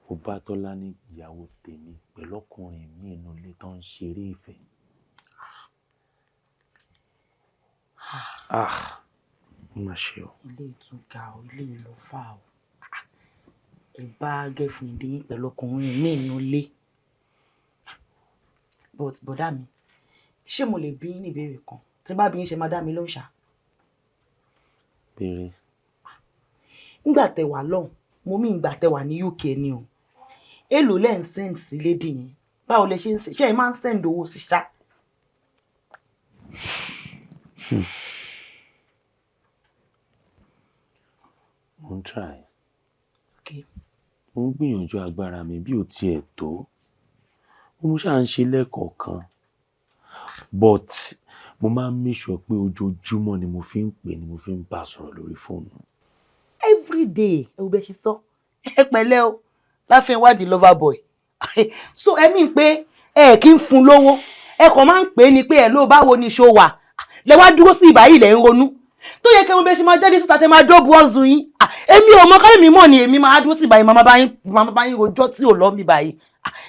Mo bá Tọ́lání ìyàwó tèmi pẹ̀lú ọkùnrin mi inú ilé tó ń ṣeré ìfẹ́. Ah! Ó mà ṣe o. Ilé ìtúga o, ilé ìlọ́fà o. Ẹ bá girlfriend yín pẹ̀lú ọkùnrin mi inú ilé. But bọ̀dá mi, ṣé mo lè bí yín ní ìbéèrè kan? Tí bá bí yín, ṣe máa dá mi lóhùn ṣá? Béèrè. Nígbà tẹ́ wà lọ́hùn, mo mí ìgbà tẹ́ wà ní UK ni o. Èló lẹ́ ń send sí lady yẹn? Báwo lẹ ṣe ń ṣe? Ẹ máa ń send owó sí ṣá? Mo ń try. Okay. Mo ń gbìyànjú agbára mi bí ò tiẹ̀ tó. Mo ṣáà ń ṣe lẹ́ẹ̀kọ̀ọ̀kan. But mo máa ń make sure pé ojoojúmọ́ ni mo fi ń pè, ni mo fi ń bá a sọ̀rọ̀ lórí fóònù. Every day, ẹ wo bẹ ṣe sọ. Ẹ pẹ̀lẹ́ o, Láfẹnwá the lover boy. So ẹ mí pé ẹ kì í fún lówó. Ẹ kàn máa ń pè é ni pé ẹ ló báwo ni ṣó wà. Lẹ wá dúró sí ìbáyìí lẹ ń ronú. Tó yẹ kí mo bẹ ṣe máa jáde síta tẹ máa dóbu ọ̀zùn yín. Èmi ò mọ kálẹ̀ mi mọ̀ ni èmi máa dúró sí ìbáyìí, màmá bá yín rojọ́ tí ò lọ́ mi báyìí.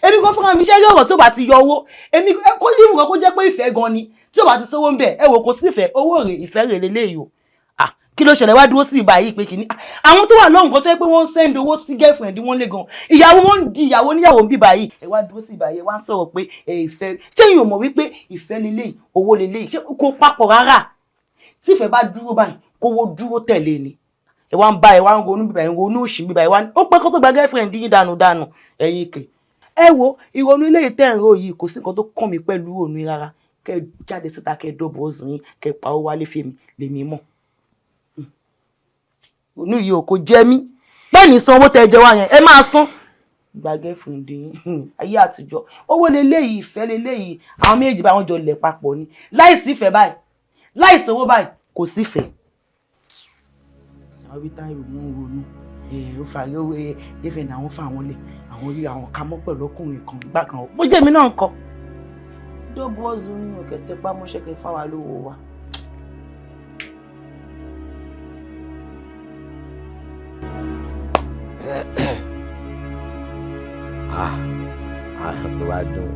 Èmi kan fúnra mi ṣe rí ọ̀rọ̀ tí ò bá ti yọ owó. Èmi kó líìmù kan kó jẹ́ pé ìfẹ́ gan ni. Tí ò bá ti sówó ń bẹ̀, ẹ wò kò sí ìfẹ́, owó rè ìfẹ́ rè leléyìí o. Kí ló ṣẹlẹ̀ wá dúró sí ìbáyìí pé kìíní? Àwọn tó wà lọ́hùn kan tó yẹ pé wọ́n ń send owó sí girlfriend wọn lé gan. Ìyàwó wọn ń di ìyàwó níyàwó ń bí báyìí. Ẹ wá dúró sí ìbáyìí, ẹ wá ń sọ̀rọ̀ pé ìfẹ́. Ṣé yín ò mọ̀ wípé ìfẹ́ leléyìí, owó leléyìí? Ṣé kò papọ̀ rárá? Tí ìfẹ́ bá dúró báyìí, kówó dúró tẹ̀lé ni. Ẹ wá ń bá ẹ wá ń ronú bíbá ẹ ń ronú òṣì bíbá ẹ wá ní. Ó pẹ́ kó tó gba girlfriend yín dànù dànù. Ẹ̀yin kẹ̀. Ẹ wo ìrònú ilé ìtẹ́ ìró yìí, kò sí nǹkan tó kàn mí pẹ̀lú ìrònú yín rárá. Kẹ́ jáde síta, kẹ́ dọ́bọ̀ ọ̀sùn yín, kẹ́ pa owó wálé fèmí lèmi mọ̀. Ìrònú yìí ò kò jẹ́ mí. Bẹ́ẹ̀ ni san owó tẹ́ jẹ wá yẹn, ẹ máa san. Gba girlfriend yín, ayé àtijọ́. Owó leléyìí, ìfẹ́ leléyìí, àwọn méjèèjì bá wọn jọ lẹ̀ papọ̀ ni. Láìsí ìfẹ́ báyìí, láìsí owó báyìí, kò sí ìfẹ́. Àwọn ibi táyà mú ń ronú, ó fà lówó girlfriend àwọn fà wọ́n lẹ̀, àwọn rí àwọn ká mọ́ pẹ̀lú ọkùnrin kan ìgbà kan. Bó jẹ́ mi náà kọ́. Dọ́bù ọ̀zùn ní òkè tẹpá mọ́ṣẹ́ kẹ́ fáwa lówó wa. Ah, ah, tó bá dùn,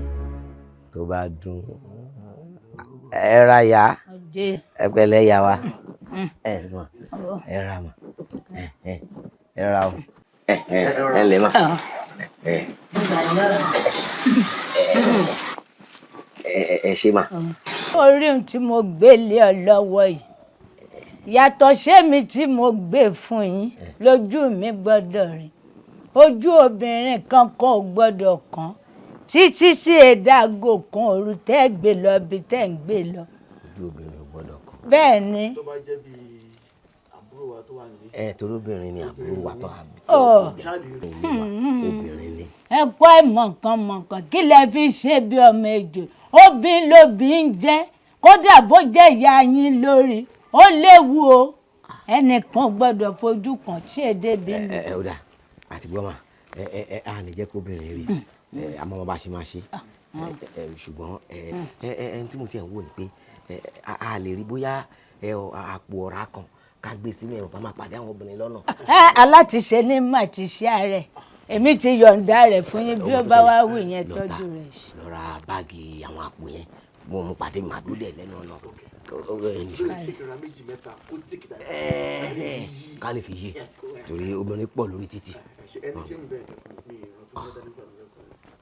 tó bá dùn, ẹ ra ya. Ẹ pẹ̀lẹ́ ya wa, ẹ mọ ẹ ra mọ ẹ ẹ ra o, ẹ ẹ lè mọ ẹ ẹ ẹ ṣe mà. Orí ohun tí mo gbé lé ọ lọ́wọ́ yìí yàtọ̀ sẹ́mi tí mo gbé fún yín, lójú mi gbọ́dọ̀ rìn, ojú obìnrin kankan ò gbọ́dọ̀ kàn títí sí èdàgò kan òru tẹ́ gbé lọ bí tẹ́ ń gbé lọ. Ojú obìnrin ò gbọ́dọ̀ kàn. Bẹ́ẹ̀ ni. Tó bá jẹ́ bí àbúrò wa tó wà nílé. Ẹ torí obìnrin ni àbúrò wa tó àbí. Ọ. Obìnrin ni. Ẹ kọ́ ìmọ̀ nǹkan mọ̀ nǹkan kí lẹ fi ṣe bí ọmọ ejò, obìnrin lóbi ń jẹ́, kódà bó jẹ́ ìyá yín lórí, ó léwu o, ẹnìkan gbọ́dọ̀ fojú kàn tí èdè bí mi. Ẹ ẹ ó dà, àti gbọ́ mà, ẹ ẹ ẹ a ní jẹ́ kó obìnrin rí ẹ, àmọ́ bá a ṣe máa ṣe ẹ, ṣùgbọ́n ẹ ẹ ẹ ẹni tí mo ti ẹ̀ ń wò ni pé ẹ a lè rí bóyá ẹ ọ àpò ọ̀rá kan ká gbé sínú ẹ̀, bá máa pàdé àwọn obìnrin lọ́nà. Ẹ alátiṣe ní mà ti ṣe ààrẹ, èmi ti yọ̀ǹda rẹ̀ fún yín, bí ó bá wá wù yẹn tọ́jú rẹ̀ ṣe. Lọ ra báàgì àwọn àpò yẹn, mo mú pàdé màdúró dẹ̀ lẹ́nu ọ̀nà. Ṣé kí n ra méjì mẹ́ta kó tíkì dáadáa? Ká lè fi yí, torí obìnrin pọ̀ lórí títì. Ẹni ṣé ń bẹ́ẹ̀ mi ìrántí mọ́tà nígbà tó fẹ́ kọ́.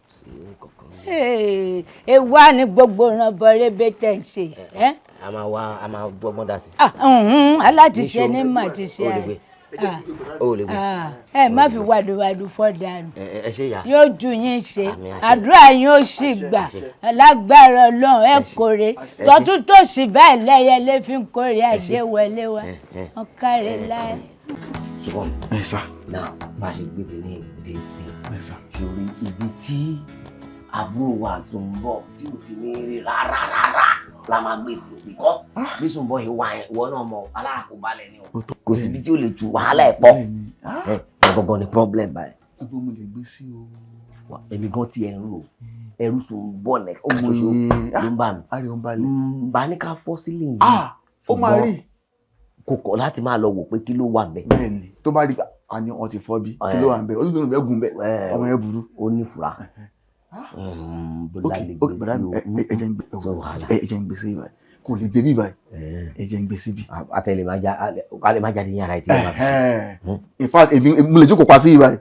Sí nǹkankan. Ewu á ní gbogbo ìrànbọ rébé tẹ̀ ń ṣe. Ẹ́? A máa wá, a máa gbọ́gbọ́n dá sí. Ah, mhm, alátiṣe ní mà ti ṣe. O lè gbé. Ah, O lè gbé. ah, ẹ má fi wàdùwàdù fọ́ dànù. Ẹ ṣe ìyá. Yóò ju yín ṣe. Àmín, àṣẹ. Àdúrà yín ó sì gbà lágbára Ọlọ́run. Ẹ kórè tọ́tún tòsì báyìí lẹ́yẹlé fi ń kórè ajé wọlé wa. Wọn káre láì. Ṣùgbọ́n ẹ sá. Náà bá a ṣe gbé kínní dé sí i, sórí ibi tí àbúrò wa Sùnbọ̀ tí ò ti ní rí rárá rárá la máa gbé sí, because bí Sùnbọ̀ yìí wá yẹn, ìwọ náà mọ alára kò balẹ̀ ni o, kò síbi tí ó lè ju wàhálà ẹ̀ pọ̀. Ẹ gangan ni problem báyìí. Ibo mo lè gbé sí o? Wà, èmi gan tiẹ̀ ń rò ẹrú Sùnbọ̀ nìkan ṣoṣo ló ń bà mí. Àrẹ ò ń balẹ̀. Bá ní ká fọ́ sílẹ̀ yìí. Ó máa rí. Kò kọ̀ láti máa lọ wò pé kí ló wà ńbẹ̀. Bẹ́ẹ̀ni, tó bá rí a ní wọn ti fọ́ bí kí ló wà ńbẹ̀, olùdókòwò bẹ́ẹ̀ gùn bẹ́ẹ̀, ọmọ yẹn burú. Ó ní fura. Ok ok, bàdá mi, ẹ jẹ́ ń gbé, ẹ jẹ́ ń gbé sí ibà, kò lè gbé bí ibà, ẹ jẹ́ ń gbé síbi. Àtẹlẹ máa já, alẹ máa jáde ní yàrá ìtìlẹ máa fi ṣe. In fact, èmi mo lè jókòó pa sí ibà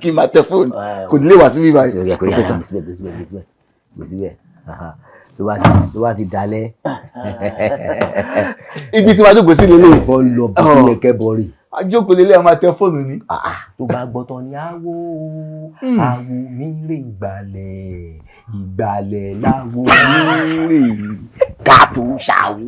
kí n máa tẹ fóònù, kò ní lè wá sí ibà. Sórí ẹ pé yàrá gbé síbẹ̀, gbé síbẹ̀, gbé síbẹ̀, gbé síbẹ̀, tó bá ti dalẹ̀. Ibi tí wàá jókòó sí lélẹ̀. Bọ́ lọ bí sílẹ̀ kẹ́bọ̀ rè. Ajókòó lélẹ̀, a máa tẹ fóònù ni. Tó bá gbọ́ tán ni awo awo mi rè ìgbàlẹ̀ ìgbàlẹ̀ láwo mi rè ká tó ṣàwo.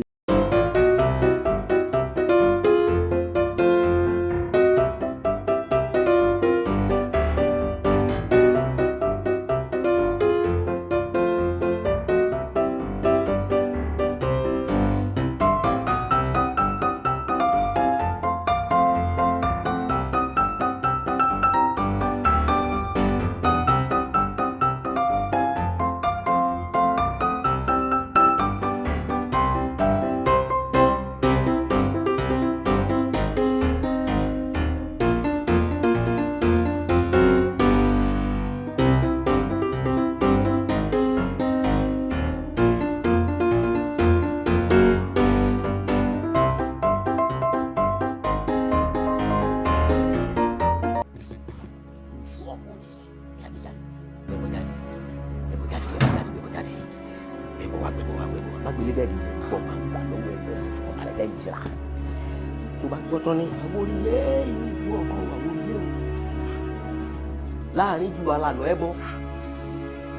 Láàrin ju alànà ẹbọ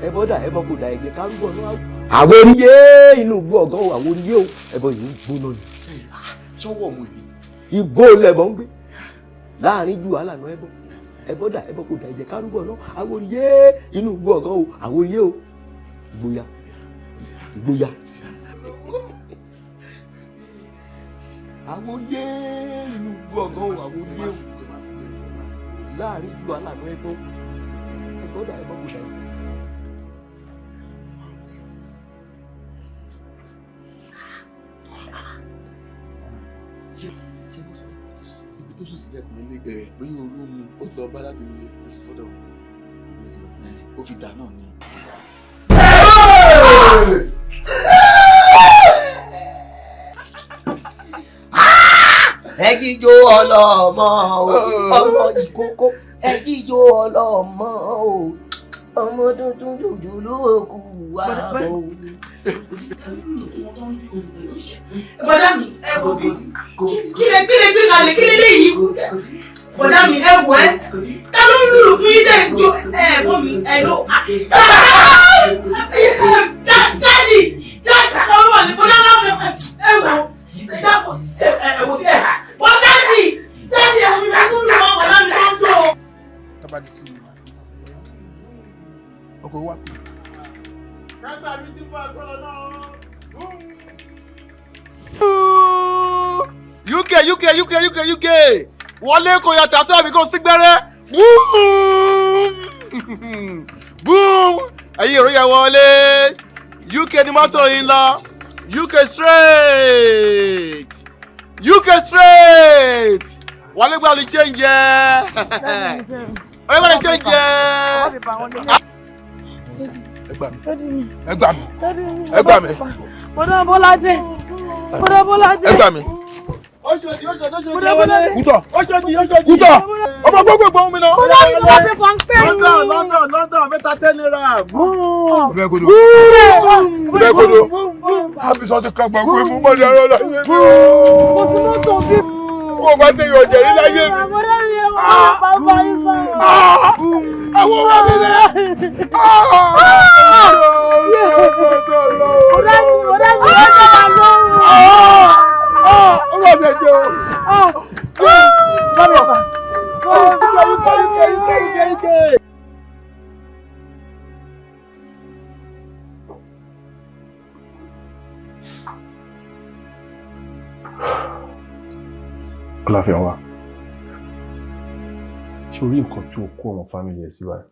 ẹbọ dà ẹbọ kò dà ẹgbẹ kárúbọ náà. Àwòríyé inú igbó ọgán o, àwòríyé o, ẹbọ yìí ń gbóná ni. Sọ́wọ́ ọmọ èmi. Igbó lẹbọ ń gbé láàrin ju alànà ẹbọ ẹbọ dà ẹbọ kò dà ẹjẹ kárúbọ náà. Àwòríyé inú igbó ọgán o, àwòríyé o, ìgboyà ìgboyà. Àwòríyé inú igbó ọgán o, àwòríyé o, láàrin ju alànà ẹbọ ẹbọ dà ẹbọ kò dà ẹjẹ. Ibi tó sùn sí ẹkùn ilé ẹ bóyá orú mu ó ti lọ bá láti ilé sọ́dọ̀ ó fi dà náà ni. Ẹ jíjó ọlọ́mọ o, ọmọ ìkókó, ẹ jíjó ọlọ́mọ o, ọmọ tuntun jòjòló kù wá bọ̀. Bọ̀dá mi, ẹ wò bí kí lè gbé kalẹ̀, kí lè léyìí. Bọ̀dá mi, ẹ wò ẹ́, ta ló ń lùlù fún yín tẹ̀ ń jó ẹ mọ́ mi ẹ ló. Dáàdì, dáàdì, ọ̀rọ̀ ni bọ̀dá láfẹ̀ ẹ wò ẹ wò bí ẹ. Bọ̀dá mi, dáàdì, ẹ wò bí tó ń lù mọ́ bọ̀dá mi tó ń jó. Tábàdì sí mi, ọkọ̀ wa. Kásá mi ti fún agbọ́dọ̀ náà. UK UK UK UK UK wọlé kò yàtọ̀ àti àmì kò sí gbẹ́rẹ́ boom ẹ̀yin èrò yẹn wọlé UK ni mọ́tò yìí lọ UK straight UK straight wọlé gba lè change ẹ wọlé gba lè change ẹ. Ẹ gbà mí, ẹ gbà mí, ẹ gbà mí. Bọ̀dá Bọ́ládé, Bọ̀dá Bọ́ládé. Ẹ gbà mí. Ó Oṣòdì, Oṣòdì, Oṣòdì. Kútọ̀. Oṣòdì, Oṣòdì. Kútọ̀. Ọmọ gbogbo gbòhùn mi náà. Bọ́dá mi bàbá pépà ń pè mí. London, London, London, mẹ́ta 10 naira. Bẹ́ẹ̀kodo. Bẹ́ẹ̀kodo. Àbísọ̀ ti kan gbàgbé mú mọ́ni ọ̀rọ̀ láyé mi. Mo ti mọ́tò bí. Kó o bá tẹ ìyọ̀ jẹ̀rí láyé mi. Bọ́dá mi ẹ̀ wọ́n bá yín sọ̀rọ̀. Àwọn ọmọ mi rẹ̀. Bọ́dá mi, bọ́dá mi, ẹ̀ ṣe máa lọ́rùn. Ó wà ní ẹ̀jẹ̀ o. Bàbá. UK, UK, UK, UK, UK. Ọláfẹ́wá, ṣé o rí nǹkan tó kó àwọn family ẹ̀ sí báyìí?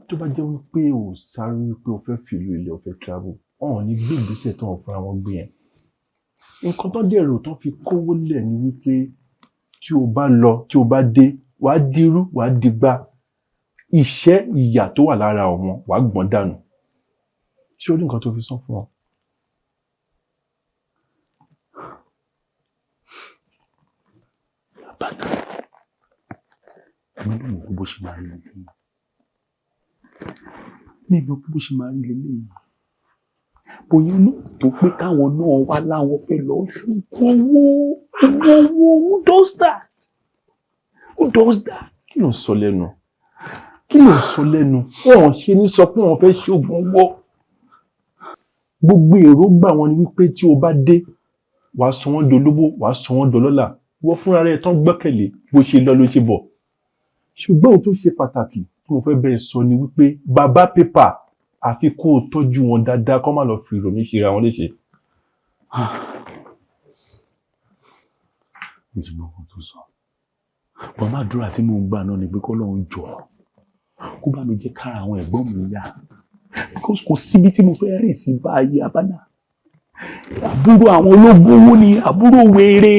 Tó bá jẹ́ wípé o sáré wípé o fẹ́ fìlú ilẹ̀, o fẹ́ travel, ọ̀hún ní gbé ìgbésẹ̀ tó ń fúnra wọn gbé yẹn. Nǹkan tó dẹ̀rò tó fi kówó lẹ̀ ni wípé tí o bá lọ, tí o bá dé, wàá dirú, wàá digbá. Ìṣẹ́ ìyà tó wà lára wọn, wàá gbọ́n dànù. Ṣé o rí nǹkan tó fi sán fún wọn? Bàtà èmi náà mọ̀ pé bó ṣe máa rí lélẹ́yìí, mi mọ̀ pé bó ṣe máa rí lélẹ́yìí, bóyá náà tó pé káwọn náà wá láwọn fẹ́ lọ ṣùgbọ́n owó, owó, owó. Who does that? Who does that? Kí ló ń sọ lẹ́nu? Kí ló ń sọ lẹ́nu? Wọn ò ṣe ní sọ pé wọn fẹ́ ṣoògùn owó. Gbogbo èròǹgbà wọn ni wípé tí o bá dé, wàá sọ wọ́n dolówó, wàá sọ wọ́n dọlọ́lá. Wọ́n fúnra rẹ̀ tán gbẹ́kẹ̀lé, bó ṣe lọ ló ṣe bọ̀. Ṣùgbọ́n ohun tó ṣe pàtàkì tí mo fẹ́ bẹ́ẹ̀ sọ ni wípé bàbá pépà, àfi kó o tọ́jú wọn dáadáa, kó má lọ fi ìrònú ṣe ra wọn léṣe. Mo ti gbọ́ nǹkan tó sọ. Bọ́n má dúrà tí mò ń gbà náà ni pé k'Ọlọ́run jọ kó bá mi jẹ́ kára àwọn ẹ̀gbọ́n mi yá, because kò síbi tí mo fẹ́ rìn sí báyìí. Abánà àbúrò àwọn ológun owó ni, àbúrò wèrè,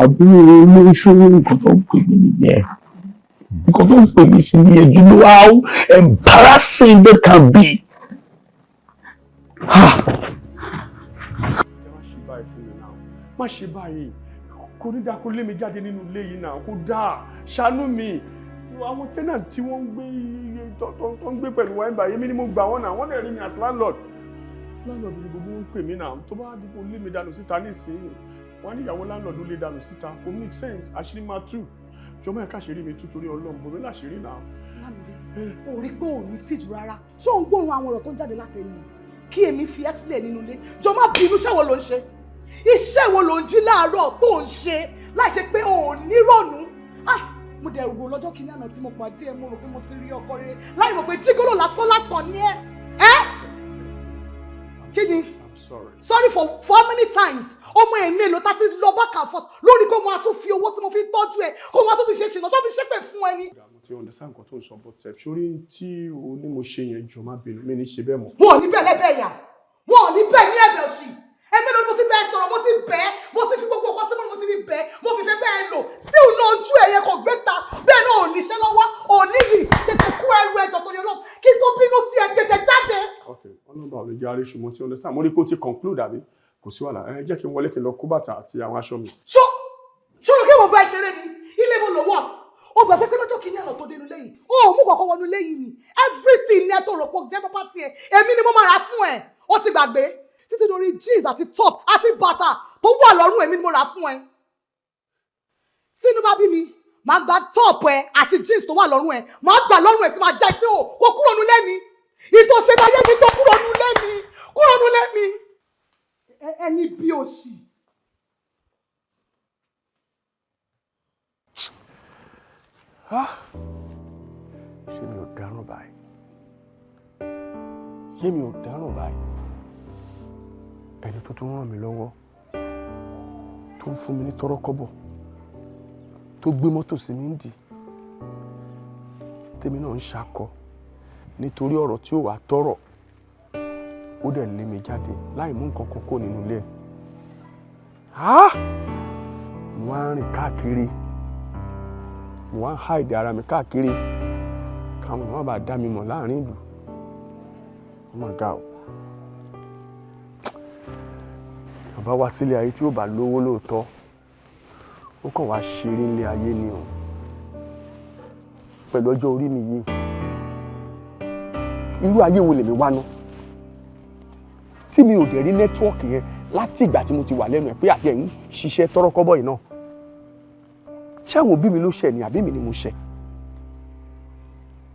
àbúrò olóṣó. Nǹkan tó ń pè mí nìyẹn, nǹkan tó ń pè mí sí nìyẹn. You know how embarrassing that can be. Má ṣe báyìí fún mi náà, má ṣe báyìí. Kò ní dáa kó lé mi jáde nínú ilé yìí náà, kó dáa. Ṣàánú mi. Àwọn tenant tí wọ́n ń gbé, tó ń gbé pẹ̀lú wa ń báyìí, èmi ni mo gbà wọ́n náà. Wọ́n dẹ̀ rí mi as landlord. Landlord ni gbogbo wọn ń pè mí náà. Tó bá dìbò lé mi dànù síta nísìnyí, wọ́n á ní ìyàwó landlord ló lé dànù síta. Kò make sense. Àṣírí máa tú. Jọmọ, ẹ̀ka àṣírí mi tú, torí Ọlọ́run, bòmí láṣírí náà. Lámìdé, ò rí pé ò ní tìjú rárá? Ṣé òun gbóòórùn àwọn ọ̀rọ̀ tó ń jáde látẹnu ẹ̀? Kí èmi fi ẹ́ sílẹ̀ nínú ilé? Jọ, má bínú. Iṣẹ́ wo ló ń ṣe? Iṣẹ́ wo ló ń jí láàárọ̀ tó ń ṣe láì ṣe pé ò ní rònú? Ah, mo dẹ̀ rò lọ́jọ́ kìíní àná tí mo pàdé ẹ, mo rò pé mo ti rí ọkọ rere, láì mọ̀ pé jígólò lásán lásán ni ẹ. Ẹ́ kí ni? I'm sorry. Sorry for how many times? Ọmọ ẹ̀ mélòó tá ti lọ back and forth lórí kó máa tún fi owó tí mo fi ń tọ́jú ẹ, kó máa tún fi ṣe ṣìnà tó fi ṣépè fún ẹni. Mo ti understand nǹkan tó ń sọ, but ẹ̀ sórí tí o ní mo ṣe yẹn, jọ, má bínú, mi ní ṣe bẹ́ẹ̀ mọ́. Wọn ò ní bẹ́ẹ̀ lẹ́bẹ̀ẹ́ yà, wọn ò ní bẹ́ẹ̀ ní ẹ̀bẹ̀ òṣì. Ẹ̀mí ló ní mo ti bẹ́ẹ̀ sọ̀rọ̀, mo ti bẹ́ẹ̀, mo ti fi gbogbo nǹkan tí mo ní mo ti fi bẹ́ẹ̀, mo fi fẹ́ bẹ́ẹ̀ lò. Still náà, ojú ẹ̀yẹ kò gbé ta bẹ́ẹ̀ náà. Ò níṣẹ́ lọ́wọ́, ò níyì. Tètè kú ẹrù ẹjọ́ torí Ọlọ́run, kí n tó bínú sí ẹ, tètè jáde. Ok, ọlọ́ba ò lè jẹ́ àríṣù. Mo ti understand, mo rí pé o ti conclude, àbí kò sí wàhálà. Ẹ jẹ́ kí n wọlé, kí n lọ kó bàtà àti àwọn aṣọ mi. Ṣó ṣó kí mo bá ẹ ṣeré ni? Ilé mo lò wà. Ó gbà pé lọ́jọ́ kìíní àná tó dénú léyìí, ó ò mú kọ̀ọ̀kan wọnú léyìí ni. Everything ni ẹ tó rò pọ̀ jẹ́ property ẹ, èmi ni mo máa rà fún ẹ. Ó ti gbàgbé, títí lórí jeans àti top àti bàtà tó wà lọ́rùn, èmi ni mo rà fún ẹ. Tínú bá bí mi, màá gba top ẹ àti jeans tó wà lọ́rùn ẹ, màá gbà lọ́rùn ẹ tí màá já sí o. Kó kúrò nulẹ̀ mi, ìtòṣe láyé mi tó, kúrò nulẹ̀ mi, kúrò nulẹ̀ mi, ẹni bí òṣì. Ṣé mi ò dáràn báyìí? Ṣé mi ò dáràn báyìí? Ẹni tó tún ràn mí lọ́wọ́, tó ń fún mi ní tọ́rọ́kọ́bọ̀, tó gbé mọ́tò sí mi ń dì, tèmi náà ń ṣakọ nítorí ọ̀rọ̀ tí ó wà tọ́rọ̀, ó dẹ̀ lé mi jáde láì mú nǹkan kan kó nínú ilé ẹ̀. Mo wá ń rìn káàkiri, mo wá ń hide ara mi káàkiri káwọn èèyàn má bàa dá mi mọ̀ láàrin ìlú. Oh my God. Bàbá wá sílé ayé tí ó bá lówó lóòótọ́, ó kàn wá ṣeré nílé ayé ni o. Pẹ̀lú ọjọ́ orí mi yìí, irú ayé wo lèmi wá ná tí mi ò dẹ̀ rí network yẹn láti ìgbà tí mo ti wà lẹ́nu ẹ̀ pé àti ẹ̀ ń ṣiṣẹ́ tọ́rọ́kọ́bọ̀ yìí náà? Ṣé àwọn òbí mi ló ṣẹ̀ ni àbí mi ni mo ṣẹ̀?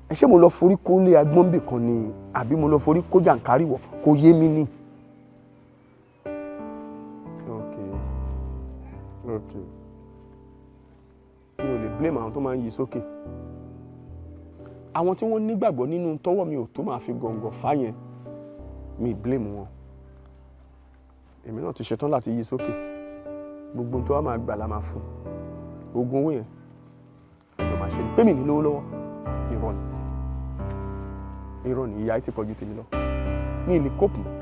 Ẹ ṣé mo lọ forí kó lé agbọ́nbì kan ni àbí mo lọ forí kó jàǹkáríwọ̀? Kò yé mi ni. Ok, mi ò lè blame àwọn tó máa ń yí sókè, àwọn tí wọ́n nígbàgbọ́ nínú tọ́wọ́ mi ò tó máa fi gọ̀ǹgọ̀ fá yẹn, mi blame wọn. Èmi náà ti ṣetán láti yí sókè. Gbogbo tó wá máa gbà la máa fún. Oògùn owó yẹn ẹjọ́ máa ṣe ni pé mi ní lówó lọ́wọ́. Irọ́ ni, irọ́ ni. Ìyá yìí ti pọ̀jù tèmi lọ, mi ì lè cope mọ́.